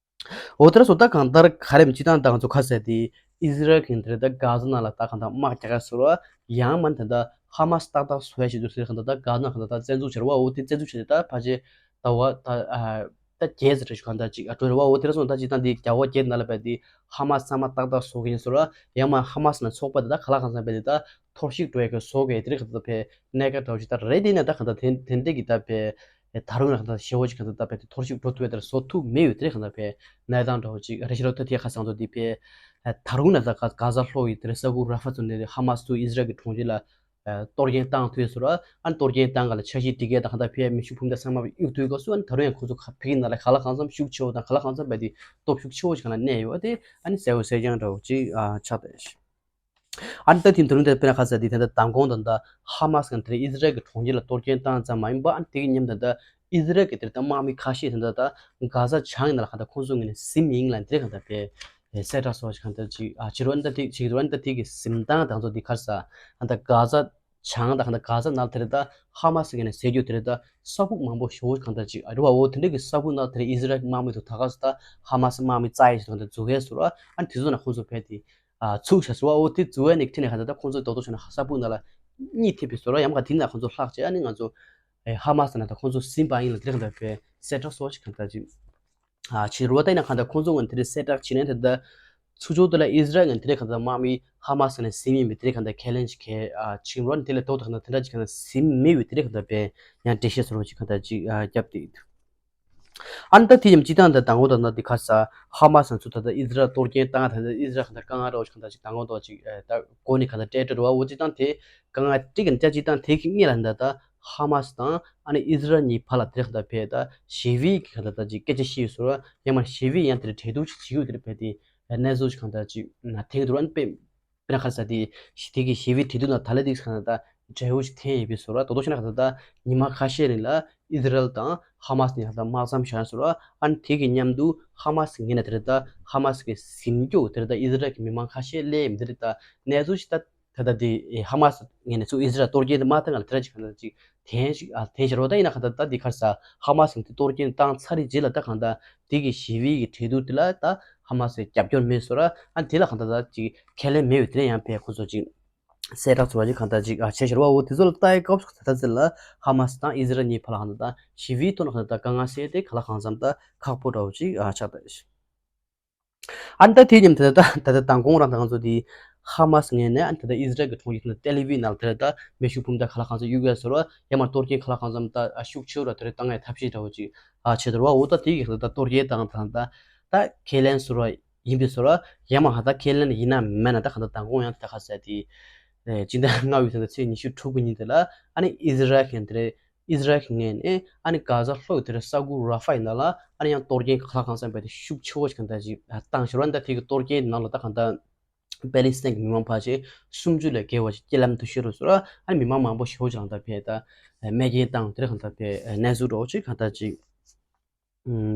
འོ་དེ་ར་སོ་ད་གང་ལྟར་ག་རེམ་ཅི་དང་ད་ང་ཚོ་ཁ་གསལ་དེ་ཨི་ཟི་རལ་གྱིས་དེ་རེད་ད་གྷ་ཟ་ནང་ལ་ད་གང་ད་དམག་རྒྱག་ག་སོ་ར་ཡང་མ་ད་ད་ཧ་མ་སི་ཏག་ཏག་བཟོ་ཡ་ཆེད་དུ་དེ་རེད་གང་ད་ད་གྷ་ཟ་ནང་གང་ད་ད་བཙན་འཛུལ་བྱས་ར་བ་འོ་དེ་བཙན་འཛུལ་བྱས་ཏེ་ད་ཕལ་ཆེར་ད་བ་ད་ཨ། ད་བརྒྱད་ཙམ་རེ་ཞིག་གང་ལྟར་ཅིག་ཨ་འགྲོ་རེད་བ། འོ་དེ་ར་སོང་ད་ཅིག་ད་འདི་རྒྱལ་བ་བརྒྱད་ནང་ལ་བས་དེ་ཧ་མ་སི་ཚང་མ་ཏག་ཏག་བཟོ་གི་ཡིན་ཟེར་བ། ཡང་མ་ཧ་མ་སི་ནང་ཚོགས་པ་དེ་ད་ག་ལ་གང་འཚམ་བས་དེ་ད་འཐོར་ཞིག་འགྲོ་ཡ་གི་བཟོ་གི་དེ་རིགས་གང་ལྟར་བས་གནད་འགག་འདྲ་བོ་ཅིག་ད་རེད། དེ་ནས་ད་གང་ལྟར་དེ་དེ་འདྲས་ཀྱི་ད་བས་ད་རུང་ན་གང་ལྟར་ཞེ་བོ་ཅིག་གང་ལྟར་ད་བས་དེ་འཐོར་ཞིག་འགྲོ་ཐུབ་ཡ་དེ་ར་བཟོ་ཐུབ་མེད་ཡོད་དེ་རིགས་གང་ལྟར་བས་གནས་སྟངས་འདྲ་བོ་ཅིག་རེ་ཞིག་རོ་ཐ་དེ་ཁ་སང་ཚོ་འདི་བས་ད་རུང་ན་ད་ག་གྷ་ཟ་ལྷོ་ཡི་དེ་རིགས་ས་ཁུལ་ར་ཧྥ་ཚོ་ནས་ཧ་མ་སི་ཚོ་ཨི་ཟི་རལ་གྱི་གྲོང་ཁྱེར་ལ། གཏོར་སྐྱོན་བཏང་ཐུབ་ཟེར་བ། ཨ་ནི་གཏོར་སྐྱོན་བཏང་ག་ལ་འཆར་གཞི་སྒྲིག་གས་དང་གང་ལྟར་ཕེ་མེ་ཤུགས་འཕུར་མདའ་ཚང་མ་གཡུག་ཐུབ་སྐབས་སུ་ཨ་ནི་ད་རུང་ཡང་ཁོ་ཚོ་ཕ་གི་ནང་ལ་ག་ལ་གང་འཚམ་ཤུགས་ཆེ་བོ་དང་ག་ལ་གང་འཚམ་བས་དེ་སྟོབས་ཤུགས་ཆེ་བོ་ཞིག་ག་ལ་གནས་ཡོད་དེ་ཨ་ནི་གསལ་བོ་གསལ་རྐྱང་འདྲ་བོ་ཅིག་ཆགས་བསྡད་ཤག་ཨ་ནི་ད་དེ་ད་རུང་དེ་དཔེར་ན་ཁ་ཟེར་དེ་དེ་འདྲ་མདང་དགོང་དང་ད་ཧ་མ་སི་གང་དེ་ཨི་ཟི་རལ་གྱི་གྲོང་ཁྱེར་ལ་གཏོར་སྐྱོན་བཏང་ཙམ་མ་ཡིན་པ་ཨ་ནི་དེ་གི་མཉམ་དུ་ད་ཨི་ཟི་རལ་གྱི་དེ་ད་དམག་མི་ཁ་ཤས་དེ་འདྲ་ད་གྷ་ཟ་བྱང་ཡིན་ན་ལ་གང་ལྟར་ཁོང་ཚོ་ངོས་ནས་ཟིན་ཡིན་ལ་དེ་གང་ལྟར་བས། གསལ་བསྒྲགས་སོགས་ཤིག་གང་ལྟར་ཅིག་ཨ་ཕྱི་རོལ་ཨ་ནི་ད་ཐིག་ཕྱི་རོལ་ཨ་ནི་ད་ཐིག་གི་གཟིམ་ཐང་དང་ཚོ་འདི་ཁར་ས་ཨ་ནི་ད་གྷ་ཟ་བྱང་དང་གང་ལྟར་གྷ་ཟ་ནང་དེ་རེད་ད་ཧ་མ་སི་གི་ནས་ཟེར་རྒྱུ་དེ་རེད་ད་ས་ཁུག་མང་པོ་ཞེ་པོ་གང་ལྟར་ཅིག་ཨ་རེད་བ། འོ་དེ་འདྲ་གི་ས་ཁུག་ནང་དེ་རེད་ཨི་ཟི་རལ་དམག་མི་ཚོ་ད་ག་ས་ད་ཧ་མ་སི་དམག་མི་རྩ་ཡི་ཞིག་གང་ལྟར་འཛུགས་ཡས་ཟེར་བ། ཨ་ནི་དེ་ཚོ་ནང་ཁོང་ཚོ་ཕེབས་ཏེ་ཨ་ཚུགས་བྱས་ཟེར་བ། འོ་དེ་འཛུགས་ཡས་ནས་ཁྲིད་ནས་གང་ལྟར་ད་ཁོང་ཚོ་རྡོག་རྡོག་བྱས་ནས་ས་ཁུག་ནང་ལ་གཉིད་ཐེབས་པའི་ཟེར་བ། ཡང་ག་དེ་ནང་ཁོང་ཚོ་ལྷག་བྱས་ཨ་ནི་ང་ཚོ་ཧ་མ་སི་ནང་ད་ཁོང་ཚོ་ཟིན་པ་ཡིན་ལ་དེ་རེད་གང་ལྟར་བས་གསལ་བསྒྲགས་སོགས་ཤིག་གང་ལྟར་ཅིག་ཕྱི་རོལ་ད་ཡིན་ན་གང་ལྟར་ཁོང་ཚོ་ངོས་དེ་འདྲའི་གསལ་བསྒྲགས་བྱས་ནས་དེ་ལྟར་ཚུར་ཕྱོགས་དེ་ལ་ཨི་ཟི་རལ་ངོས་དེ་འདྲའི་གང་ལྟར་དམག་མི་ཧ་མ་སི་ནས་ཟིན་ཡིན་པའི་དེ་འདྲའི་གང་ལྟར་ཁས་ལེན་ཞིག་གས་ཕྱིན་རོགས་ནས་དེ་ལས་ལྡོག་ཏུ་གང་ལྟར་དེ་འདྲ་ཅིག་གང་ལྟར་ཟིན་མེད་པའི་དེ་འདྲའི་གང་ལྟར་བས་ཡང་འགྲེལ་བཤད་བཟོ་རོགས་ཅིག་གང་ལྟར་ཅིག་བརྒྱབ་སྟེ་ཡོད། ཨ་ནི་ད་དེ་ཡང་སྤྱི་བཏང་ད་དང་པོ་ད་ན་དེ་ཁ་ས་ཧ་མ་སི་ཚོ་ད་ལྟ་ཨི་ཟི་རལ་གཏོར་སྐྱོན་བཏང་ད་ལྟ་ཨི་ཟི་རལ་གང་ལྟར་དཀའ་ངལ་རོགས་ཅིག་གང་ལྟར་ཅིག་དང་པོ་ད་ཅིག་ད་གོ་ནས་གང་ལྟར་སྤྲད་སྤྲད་རོགས་འོ་སྤྱི་བཏང་དེ་དཀའ་ངལ་སྤྲད་གི་འདྲ་སྤྱི་བཏང་དེ་གི་སྔས་ལ་ད་ད། ཧ་མ་སི་དང་ཨ་ནི་ཨི་ཟི་རལ་གཉིས་བར་ལ་དེ་རིང་གང་ལྟར་ཕེ་ད་ཞི་བའི་གི་གང་ལྟར་ད་ཅིག་སྐད་ཆ་བཤད་ཡོད་ཟེར་བ། ཡང་མ་ཞི་བའི་ཡང་དེ་འདྲ་གྲོས་བསྡུར་ཅིག་བྱེད་ཀྱི་ཡོད། དེ་འདྲ་ཕེ་དེ་གནས་ཚུལ་ཅིག་གང་ལྟར་ཅིག་ཐེངས་དུ་ར་ནི་དཔེ་དཔེར་ན་ཁ་ས་དེ་དེ་གི་ཞི་བའི་གྲོས་བསྡུར་ནང་ད་ལ་དེ་གང་ལྟར་འབྲས་བུ་ཞིག་ཐོན་ཡོད་པའི་བཟོ་འདྲ། དོ་དོ་ཤ་ན་ཁ་ས་ད་ཉི་མ་ཁ་ཤས་རིང་ལ་ཨི་ཟི་རལ་དང་ཧ་མ་སི་ནས་ཁ་ས་དམག་མཚམས་བཞག་བཟོ་འདྲ། ཨ་ནི་དེ་གི་མཉམ་དུ་ཧ་མ་སི་ངོས་ནས་དེ་རེད་ད་ཧ་མ་སི་གི་ཟིན་སྐྱོ་དེ་རེད་ད་ཨི་ཟི་རལ་གི་མི་མང་ཁ་ཤས་སླེབས་མི་དེ་རེད་ད་གནས་ཚུལ་ཞིག་ད་ད་ལྟ་དེ་ཧ་མ་སི་ངོས་ནས་ཚུར་ཨི་ཟི་རལ་གཏོར་སྐྱོན་དེ་མ་བཏང་ག་ལ་དེ་ར་ཅིག་གང་ལྟར་ཅིག་དེན་ཞིག་ཨ་དེན་ཞིག་རོ། ད་ཡིན་ན་གང་ལྟར་ད་འདི་ཁར་ས་ཧ་མ་སི་དེ་གཏོར་སྐྱོན་བཏང་ཚར་རེད་རྗེས་ལ་ད་གང་ལྟར་དེ་གི་ཞི་བའི་གི་གྲོས་བསྡུར་དེ་ལ་ད་ཧ་མ་སི་རྒྱབ་སྐྱོར་མེད་བཟོ་འདྲ། ཨ་དེ་ལ་གང་ལྟར་ད་ཅིག་ཁས་ལེན་མེད་པའི་དེ་ལ་ཡང་ཕེ་ཁོ་ཚོ་ཅིག་གསལ་བསྒྲགས་ཚོ་བ་ཅིག་གང་ལྟར་ཅིག་ཨ་བྱས་ཤར་བ། འོ་དེ་ཚོ་ལ་ལྟ་ཡི་སྐབས་སུ་ད་ལྟ་ཚེ་ལ་ཧ་མ་སི་དང་ཨི་ཟི་རལ་གཉིས་བར་ལ་གང་ལྟར་ད་ཞི་བའི་ཐོག་ནས་གང་ལྟར་ད་དཀའ་ངལ་སེལ་ཏེ་ག་ལ་གང་འཚམ་ད་ཁག་པོ་འདྲ་བོ་ཅིག་ཨ་ཆགས་ད། ཨ་ནི་ད་དེ་མཉམ་དེ་ད་ད་ད་དང་གོང་རང་ད་ང་ཚོ་དེ་ཧ་མ་སི་ངོས་ནས་ཨ་ནི་ད་ད་ཨི་ཟི་རལ་གྱི་གྲོང་ཁྱེར་ད་ཏེལ་ཨ་བྷིབ་ནང་ལ་དེ་ད་མེ་ཤུགས་འཕུར་མདའ་ག་ལ་གང་འཚམ་གཡུག་ཡ་ཟེར་བ། ཡང་མ་གཏོར་སྐྱོན་ག་ལ་གང་འཚམ་ད་ཨ་ཤུགས་ཆེ་བ་དེ་རེ་བཏང་ཡ་ཐབས་ཤེས་འདྲ་བོ་ཅིག་ཨ་བྱེད་དོ་ར་བ། འོ་ད་དེ་གི་ད་གཏོར་སྐྱོན་བཏང་ད་ད་ད་ཁས་ལེན་ཟེར་བ་ཡིན་པའི་ཟེར་བ། ཡང་མ་ཧ་ད་ཁས་ལེན་ཡིན་ན་མེད་ན་ད་གང་ད་དང་གོང་ཡང་ད་ག་ས་དེ་སྤྱི་ཟླ་ལྔ་བའི་ད་ད་ཚེས་ཉི་ཤུ་དྲུག་གི་ཉིན་དེ་ལ་ཨ་ནི་ཨི་ཟི་རལ་གྱི་དེ་རེ། ཨི་ཟི་རལ་གྱི་ངོས་ནས་ཨ་ནི་གྷ་ཛ་ལྷོ་ཡི་དེར་ས་ཁུལ་ར་ཧྥ་ཡི་ནང་ལ་ཨ་ནི་ཡང་གཏོར་སྐྱོན་གྱི་ཁ་ལག་གང་འཚམ་བས་ཏེ་ཤུགས་ཆེ་བོ་ཞིག་གང་ལྟར་ཅིག་བཏང་ཞོར་བ། འདི་དེ་གི་གཏོར་སྐྱོན་ནང་ལ་ད་གང་ལྟར་པེ་ལི་སི་ཐན་གྱི་མི་མང་ཕལ་ཆེར་སུམ་ཅུ་ལས་བརྒལ་བ་ཞིག་རྐྱེན་ལམ་དུ་ཤོར་བ་ཟེར་བ། ཨ་ནི་མི་མང་མང་པོ་ཞེ་བོ་ཞིག་ལ་ད་ཕེ་ད་རྨས་སྐྱོན་བཏང་དེར་གང་ལྟར་ཕེ་གནས་ཚུལ་འདྲ་བོ་ཅིག་གང་ལྟར་ཅིག་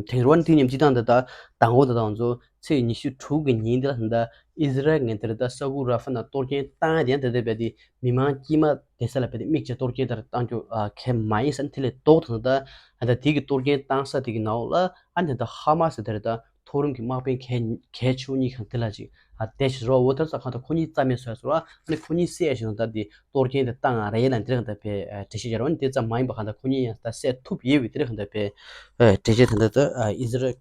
ཐེངས་རུ་བ་ནི་དེ་མཉམ་སྤྱི་བཏང་འདི་ལྟར་དང་པོ་འདི་དང་ཚོ་ཚེས་ཉི་ཤུ་དྲུག་གི་ཉིན་འདི་ལ་ད་ཨི་ཟི་རལ་ངོས་འདིར་ད་ས་ཁུལ་ར་ཧྥ་ནང་གཏོར་སྐྱོན་བཏང་ཡ་དེ་ཡང་དེ་ལྟར་བས་ཏེ་མི་མང་དཀྱིལ་མ་བསྡད་ས་ལ་བས་ཏེ་དམིགས་བྱས་གཏོར་སྐྱོན་ལྟར་བཏང་རྒྱུ་ཨ་གལ་མ་ཡིན་ས་ནི་དེ་ལས་ལྡོག་དང་ད་ད་དེ་གི་གཏོར་སྐྱོན་བཏང་ས་དེ་གི་ནང་ལ་ཨ་ནི་ད་ཧ་མ་སི་དེར་ད་མཐོ་རིམ་གྱི་དམག་དཔོན་གལ་གལ་ཆེ་བོ་གཉིས་ཁང་དེ་ལ་ཅིག་ཨ་བསྡད་ཤི་རོ། འོ་ད་ས་ཁང་ད་ཁོ་གཉིས་རྩ་མེད་བཟོས་སོ་ར། ཨ་ནི་ཁོ་གཉིས་བསད་ཤི་ད་དེ་གཏོར་སྐྱོན་དེ་བཏང་ཡ་རེད་ལ་འདིར་ད་ཕེ་ཨ་འགྲེལ་བཤད་བྱ་རོགས་ནི་དེ་ཙམ་མ་ཡིན་པ་གང་ལྟར་ཁོ་གཉིས་ཡང་ད་བསད་ཐུབ་ཡོད་པའི་དེར་གང་ལྟར་ཕེ་ཨ་འགྲེལ་བཤད་ད་ད་ད་ཨ་ཨི་ཟི་རལ་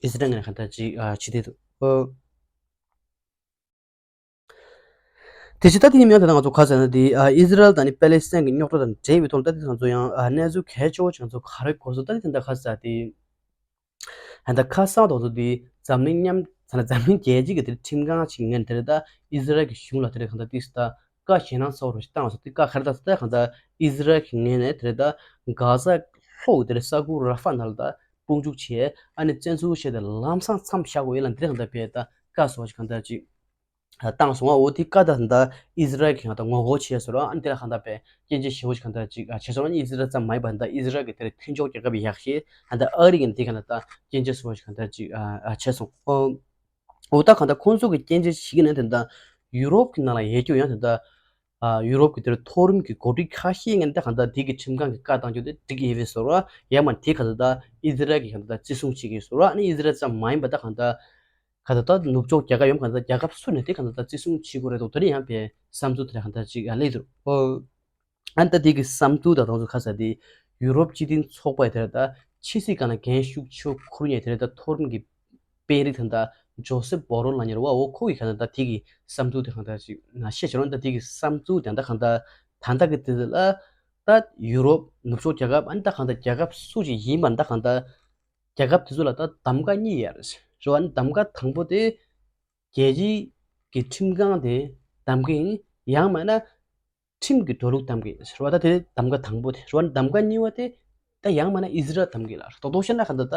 ཨི་ཟི་རལ་ངོས་ནས་གང་ལྟར་ཅིག་ཨ་བྱེད་དེ་འདུག་ཨོ། དེ་བཞིན་ད་དེ་ཉིན་མིང་དེ་ད་ང་ཚོ་ག་ཟེར་ན་དེ་ཨ་ཨི་ཟི་རལ་དང་ནི་པེ་ལེ་སི་ཐན་གྱི་རྙོག་དྲ་དང་འབྲེལ་བའི་ཐོག་ལ་ད་དེ་ང་ཚོ་ཡང་ཨ་གནས་ཚུལ་གལ་ཆེ་བོ་ཅིག་ང་ཚོ་ག་རེ་གོ་སོང་ད་དེ་དེ་འདྲ་ག་ཟེར་དེ། ད་ལྟ་ཁ་སང་དང་དུ་དེ་འཛམ་གླིང་མཉམ་ས་ན་འཛམ་གླིང་རྒྱལ་སྤྱི་གི་དེར་ཁྲིམས་ཁང་ཞིག་ངན་དེར་ད་ཨི་ཟི་རལ་གྱི་གཞུང་ལ་དེར་གང་ལྟར་ཏིག་ད་བཀའ་ཞེད་སྣང་ཚ་བོ་རུ་ཞིག་བཏང་སོང་། དེ་བཀའ་ག་རེ་བཏང་སོང་ད་གང་ལྟར་ཨི་ཟི་རལ་གྱི་ངོས་ནས་དེར་ད་གྷ་ཟ་ལྷོ་དེར་ས་ཁུལ་ར་ཧྥ་ནང་ལ་ད་དཔུང་འཇུག་བྱས་ཨ་ནི་བཙན་འཛུལ་བྱས་ཏེ་ལམ་སང་མཚམས་བཞག་དགོས་ཡིན་ལ་དེར་གང་ལྟར་བས་ད་བཀའ་སོགས་ཞིག་གང་ལྟར་ཅིག་བཏང་སོང་བ། འོ་དེ་བཀའ་ད་ད་ཨི་ཟི་རལ་གྱི་གང་ལྟར་ངོ་རྒོལ་བྱས་སོང་ར། ཨ་ནི་དེ་ལ་གང་ལྟར་བས་སྐྱོན་བརྗོད་ཞེ་བོ་ཞིག་གང་ལྟར་ཅིག་ཨ་བྱས་སོང་། ཨ་ནི་ཨི་ཟི་རལ་ཙམ་མ་ཡིན་པ་ད་ཨི་ཟི་རལ་གྱི་དེར་མཐུན་ཕྱོགས་རྒྱལ་ཁབ་ཡག་ཤོས་ད་ཨ་རི་གི་དེ་གང་ལྟར་ད་སྐྱོན་བརྗོད་ཞེ་བོ་ཞིག་གང་ལྟར་ཅིག་ཨ་ཨ་བྱས་སོང་། ཨོ། འོ་ད་གང་ལྟར་ཁོང་ཚོ་གི་སྐྱོན་བརྗོད་བྱེད་ཀྱི་ནི་དེ་ད་ཡུ་རོབ་ཀྱི་ནང་ལ་ཡོད་རྒྱུ་ཡང་དེ་ད་ཨ་ཡུ་རོབ་ཀྱི་དེར་མཐོ་རིམ་གྱི་འགོ་ཁྲིད་ཁ་ཤས་ངན་ད་གང་ལྟར་དེ་གི་ཁྲིམས་ཁང་གི་བཀའ་བཏང་རྒྱུ་དེ་འགྲིག་གི་ཡོད་པའི་བཟོ་འདྲ། ཡང་མ་དེ་གང་ལྟར་ད་ཨི་ཟི་རལ་གྱི་གང་ལྟར་ད་བརྩི་སྲུང་བྱེད་ཀྱི་བཟོ་འདྲ། ཨ་ནི་ཨི་ཟི་རལ་ཙམ་མ་ཡིན་པ་ད་གང་ལྟར་ག་ད་ལྟ་ནུབ་ཕྱོགས་རྒྱལ་ཁབ་ཡོམ་གང་ལྟར་རྒྱལ་ཁབ་སུ་ནས་དེ་གང་ལྟར་བརྩི་སྲུང་བྱེད་དགོས་རེད་འདུག་དེ་ནས་ཡང་པའི་བསམ་ཚུལ་དེ་གང་ལྟར་ཅིག་སླེབས་འདུག་ཨོ། ཨ་ནི་ད་དེ་གི་བསམ་ཚུལ་དང་དང་ཚོ་ཁ་ས་དེ་ཡུ་རོབ་སྤྱི་མཐུན་ཚོགས་པ་དེར་ད་ཕྱི་སྲིད་སྒང་ལ་འགན་ཤུགས་ཆེ་བོ་འཁུར་མཁན་དེར་ད་མཐོ་རིམ་གྱི་དཔོན་རིགས་དང་ད་ཇོ་སེབ་བོ་རོ་ལ་ཉེར་བ་འོ་ཁོ་གི་གང་ལྟར་ད་དེ་གི་བསམ་ཚུལ་དེ་གང་ལྟར་ཅིག་ན་བཤད་བྱས་རུང་ད་དེ་གི་བསམ་ཚུལ་དེ་ད་གང་ལྟར་ད་ལྟ་གི་དེ་ལ་ད་ཡུ་རོབ་ནུབ་ཕྱོགས་རྒྱལ་ཁབ་ཨ་ནི་ད་གང་ལྟར་རྒྱལ་ཁབ་སུ་ཞིག་ཡིན་པ་ད་གང་ལྟར། རྒྱལ་ཁབ་དེ་ཚོ་ལ་ད་གདམ་ག་གཉིས་ཡོད་རེད། རེད་བ། གདམ་ག་དང་པོ་དེ་རྒྱལ་སྤྱིའི་གི་ཁྲིམས་ཁང་དེ་གདམ་ག་ཡིན། ཡང་མིན་ན་ཁྲིམས་ཀྱི་འགྲོ་ལུགས་གདམ་ག་ཡིན། རེད་བ། ད་དེ་གདམ་ག་དང་པོ་དེ་རེད་བ། གདམ་ག་གཉིས་པ་དེ་ད་ཡང་མིན་ན་ཨི་ཟི་རལ་གདམ་ག་ཡིན་ལ། རྡོག་རྡོག་བཤད་ན་ག་འདྲ་ད་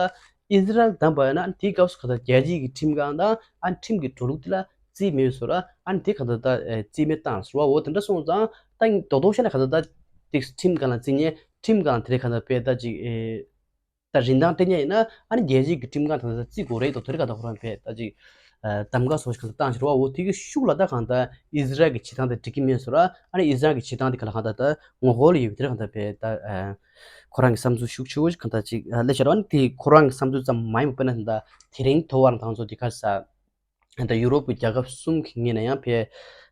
ཨི་ཟི་རལ་གདམ་པ་ཡིན་ན་དེའི་སྐབས་སུ་ག་འདྲ་རྒྱལ་སྤྱིའི་གི་ཁྲིམས་ཁང་དང་ཨ་ཁྲིམས་ཀྱི་འགྲོ་ལུགས་དེ་ལ་རྩིས་མེད་བཟོ་ར། ཨ་དེ་ག་འདྲ་ད་རྩིས་མེད་བཏང་རེད་བ། འོ་དེ་འདྲ་སོང་ཙང་ད་རྡོག་རྡོག་བཤད་ན་ག་འདྲ་ད་དེ་ཁྲིམས་ཁང་ལ་རྩིས་ཉེ་ཁྲིམས་ཁང་དེ་རེད་ག་འདྲ་དཔེ་ད་ཅིག་ཨེ། ད་རིན་ཐང་སྤྲད་མཁན་ཡིན་ན་ཨ་ནི་རྒྱལ་སྤྱིའི་གི་ཁྲིམས་ཁང་དང་ད་བརྩི་དགོས་རེད་དོ། དེ་རིང་ག་ད་ཁོ་རང་བས་ད་ཅིག་གདམ་ག་སོགས་ཤིག་གང་བཏང་ཞིག་རེད་བ། འོ་དེ་གི་ཤུགས་ལ་ད་གང་ད་ཨི་ཟི་རལ་གི་བྱེད་སྟངས་དེ་འགྲིག་གི་མེད་ཟེར་བ། ཨ་ནི་ཨི་ཟི་རལ་གི་བྱེད་སྟངས་དེ་ག་ལ་གང་ད་ད་ངོ་རྒོལ་ཡོད་པའི་དེ་རིང་ག་ད་བས་ད་ཁོ་རང་གི་བསམ་ཚུལ་ཤུགས་ཆེ་བོ་ཞིག་གང་ད་ཅིག་སླེབས་ཤག་རེད་བ། ཨ་ནི་དེ་ཁོ་རང་གི་བསམ་ཚུལ་ཙམ་མ་ཡིན་པ་དཔེར་ན་ད་དེ་རིང་དོ་བར་དང་ཚོ་དེ་ག་ས། ད་ཡུ་རོབ་ཀྱི་རྒྱལ་ཁབ་གསུམ་གྱི་ངོས་ནས་ཡང་ཕེ་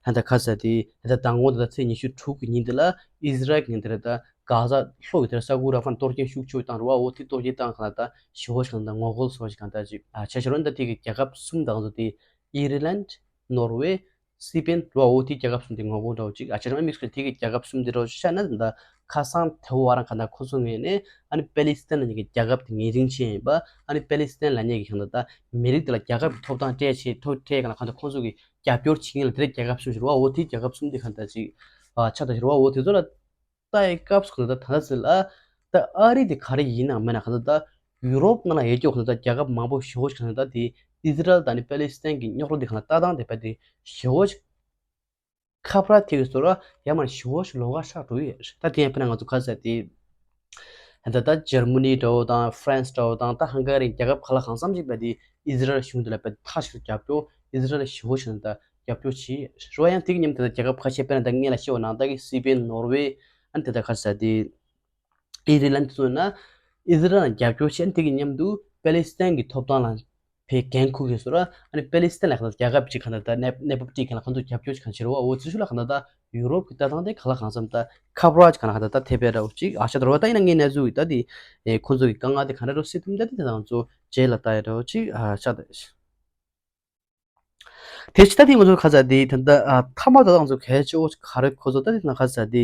ད་ཁ་ས་དེ་ད་མདང་དགོང་དེ་ད་ཚེས་ཉི་ཤུ་དྲུག་གི་ཉིན་དེ་ལ་ཨི་ཟི་རལ་གྱི་ངོས་དེ་ད་གྷ་ཟ་ལྷོ་ཡི་དེ་ས་ཁུལ་ར་ཧྥ་གཏོར་སྐྱོན་ཤུགས་ཆེ་བཏང་རུ་བ། འོ་དེ་གཏོར་སྐྱོན་བཏང་གང་ལ་ད་ཞི་བོ་ཞིག་གང་ད་ངོ་རྒོལ་སོགས་ཞིག་གང་ད་ཅིག་བྱས་ཤར་བ། ད་དེ་གི་རྒྱལ་ཁབ་གསུམ་དང་ཚོ་དེ་ཨི་རི་ལན། ནོར་ཝེ། སི་པན་རུ་བ། འོ་དེ་རྒྱལ་ཁབ་གསུམ་དེ་ངོ་རྒོལ་འདྲ་བོ་ཅིག་བྱས་ཤར་བ། དམིགས་སུ་དེ་གི་རྒྱལ་ཁབ་གསུམ་དེ་རུ་ཤ་ན་ད་ཁ་སང་དེ་བོ་བ་རང་གང་ད་ཁོ་ཚོ་ངོས་ནས་ཨ་ནི་པེ་ལི་སི་ཐན་ལ་ཉེ་གི་རྒྱལ་ཁབ་དེ་ངོས་འཛིན་བྱས་ཡིན་པ། ཨ་ནི་པེ་ལི་སི་ཐན་ལ་ཉེ་གི་གང་ད་ད་མི་རིགས་དེ་ལ་རྒྱལ་ཁབ་ཀྱི་ཐོབ་ཐང་སྤྲད་བྱས་ཐོབ་སྤྲད་གང་ལ་གང་ད་ཁོ་ཚོ་གི་རྒྱབ་སྐྱོར་བྱེད་མཁན་ལ་དེ་རིང་རྒྱལ་ཁབ་གསུམ་ཞིག་རུ་བ། འོ་དེ་རྒྱལ་ཁབ་གསུམ་དེ་གང་ད་ཅིག་ཆགས་ད་ཞིག་རུ་བ། འོ་དེ་ཚོ་ལ་ད་ ད་ཡི་སྐབས་སུ་གང་ལྟར་ད་ལྟ་ཚོད་ལ་ད་ཨ་རི་དེ་ག་རེ་ཡིན་ནའང་མེད་ན་གང་ལྟར་ད་ཡུ་རོབ་ནང་ལ་ཡོད་རྒྱུ་གང་ལྟར་ད་རྒྱལ་ཁབ་མང་པོ་ཞེ་པོ་ཞིག་གང་ལྟར་ད་དེ་ཨི་ཟི་རལ་དང་ནི་པེ་ལི་སི་ཐན་གྱི་རྙོག་དྲ་དེ་གང་ལྟར་ལྟ་སྟངས་དེ་རྦད་དེ་ཞེ་པོ་ཞིག་ཁ་ཕར་ཐེག་སོ་ར་ཡ་མར་ཞུ་བ་ཞུ་ལོ་ག་ཤག་འགྲོ་ཡོད། ད་དེ་ཡང་ཕེ་ན་ང་ཚོ་ཁ་ཟེར་ཏེ། ད་ད་འཇར་མ་ནི་འདྲ་བོ་དང་ཧྥ་རན་སི་འདྲ་བོ་དང་ད་ཧང་ག་རི་རྒྱལ་ཁབ་ཁ་ལ་གང་འཚམ་ཞིག་བས་ཏེ་ཨི་ཟི་རལ་གཞུང་དེ་ལ་བས་ཐག་ཞིག་རྒྱབ་སྐྱོར་ཨི་ཟི་རལ་ཞུ་བ་ཞུ་ད་རྒྱབ་སྐྱོར་བྱས་རུ་བ་ཡང་དེ་གི་མཉམ་དུ་ད་རྒྱལ་ཁབ་ཁ་ཤས་དཔེར་ན་ད་ངས་ལ་ཤེས་བ་ནང་ད་གི་སི་པེན་ནོར་ཝེ་ཨ་ནི་དེ་ད་ཁ་ཟེར་ཏེ། ཨི་རི་ལན་དུ་མཚོན་ན། ཨི་ཟི་རལ་ལ་རྒྱབ་སྐྱོར་བྱས་དེ་གི་མཉམ་དུ་པེ་ལི་སི་ཐན་གྱི་ཐོབ་ཐང་ལ་ཕའི་འགན་འཁུར་གྱི་སོ་ར། ཨ་ནི་པེ་ལི་སི་ཐན་ལ་གང་ལྟར་རྒྱལ་ཁབ་ཅིག་གང་ལྟར་ད་གནས་གནས་བབ་ཅིག་གང་ལ་གང་དུ་རྒྱབ་སྐྱོར་ཅིག་གང་བྱེད་རོགས་འོ་ཚུལ་ཤུགས་ལ་གང་ལྟར་ད་ཡུ་རོབ་ཀྱི་ལྟ་སྟངས་དེ་གང་ལ་གང་འཚམ་ད་ཁ་པར་ཅིག་གང་ལ་གང་ལྟར་ད་ཐེབས་པའི་ར་བ་ཅིག་ཨ་ཤ་ད་རོ་བ་ད་ཡིན་ན་ངའི་གནས་ཚུལ་ཡིན་ད་དེ་ཁོང་ཚོ་གི་དཀའ་ངལ་དེ་གང་འདྲ་རོ་སེལ་ཐུབ་ད་དེ་ད་ང་ཚོ་རྗེས་ལ་ལྟ་ཡི་ར་བ་ཅིག་ཨ་ཤ་ད། དེ་ཕྱི་ད་དེ་ང་ཚོ་ཁ་ཚ་དེ་ད་ལྟ་ཨ་མཐའ་མ་ད་ང་ཚོ་གལ་ཆེ་བོ་ག་རེ་ཁོ་ཚོ་ད་དེ་ན་ཁ་ཚ་དེ་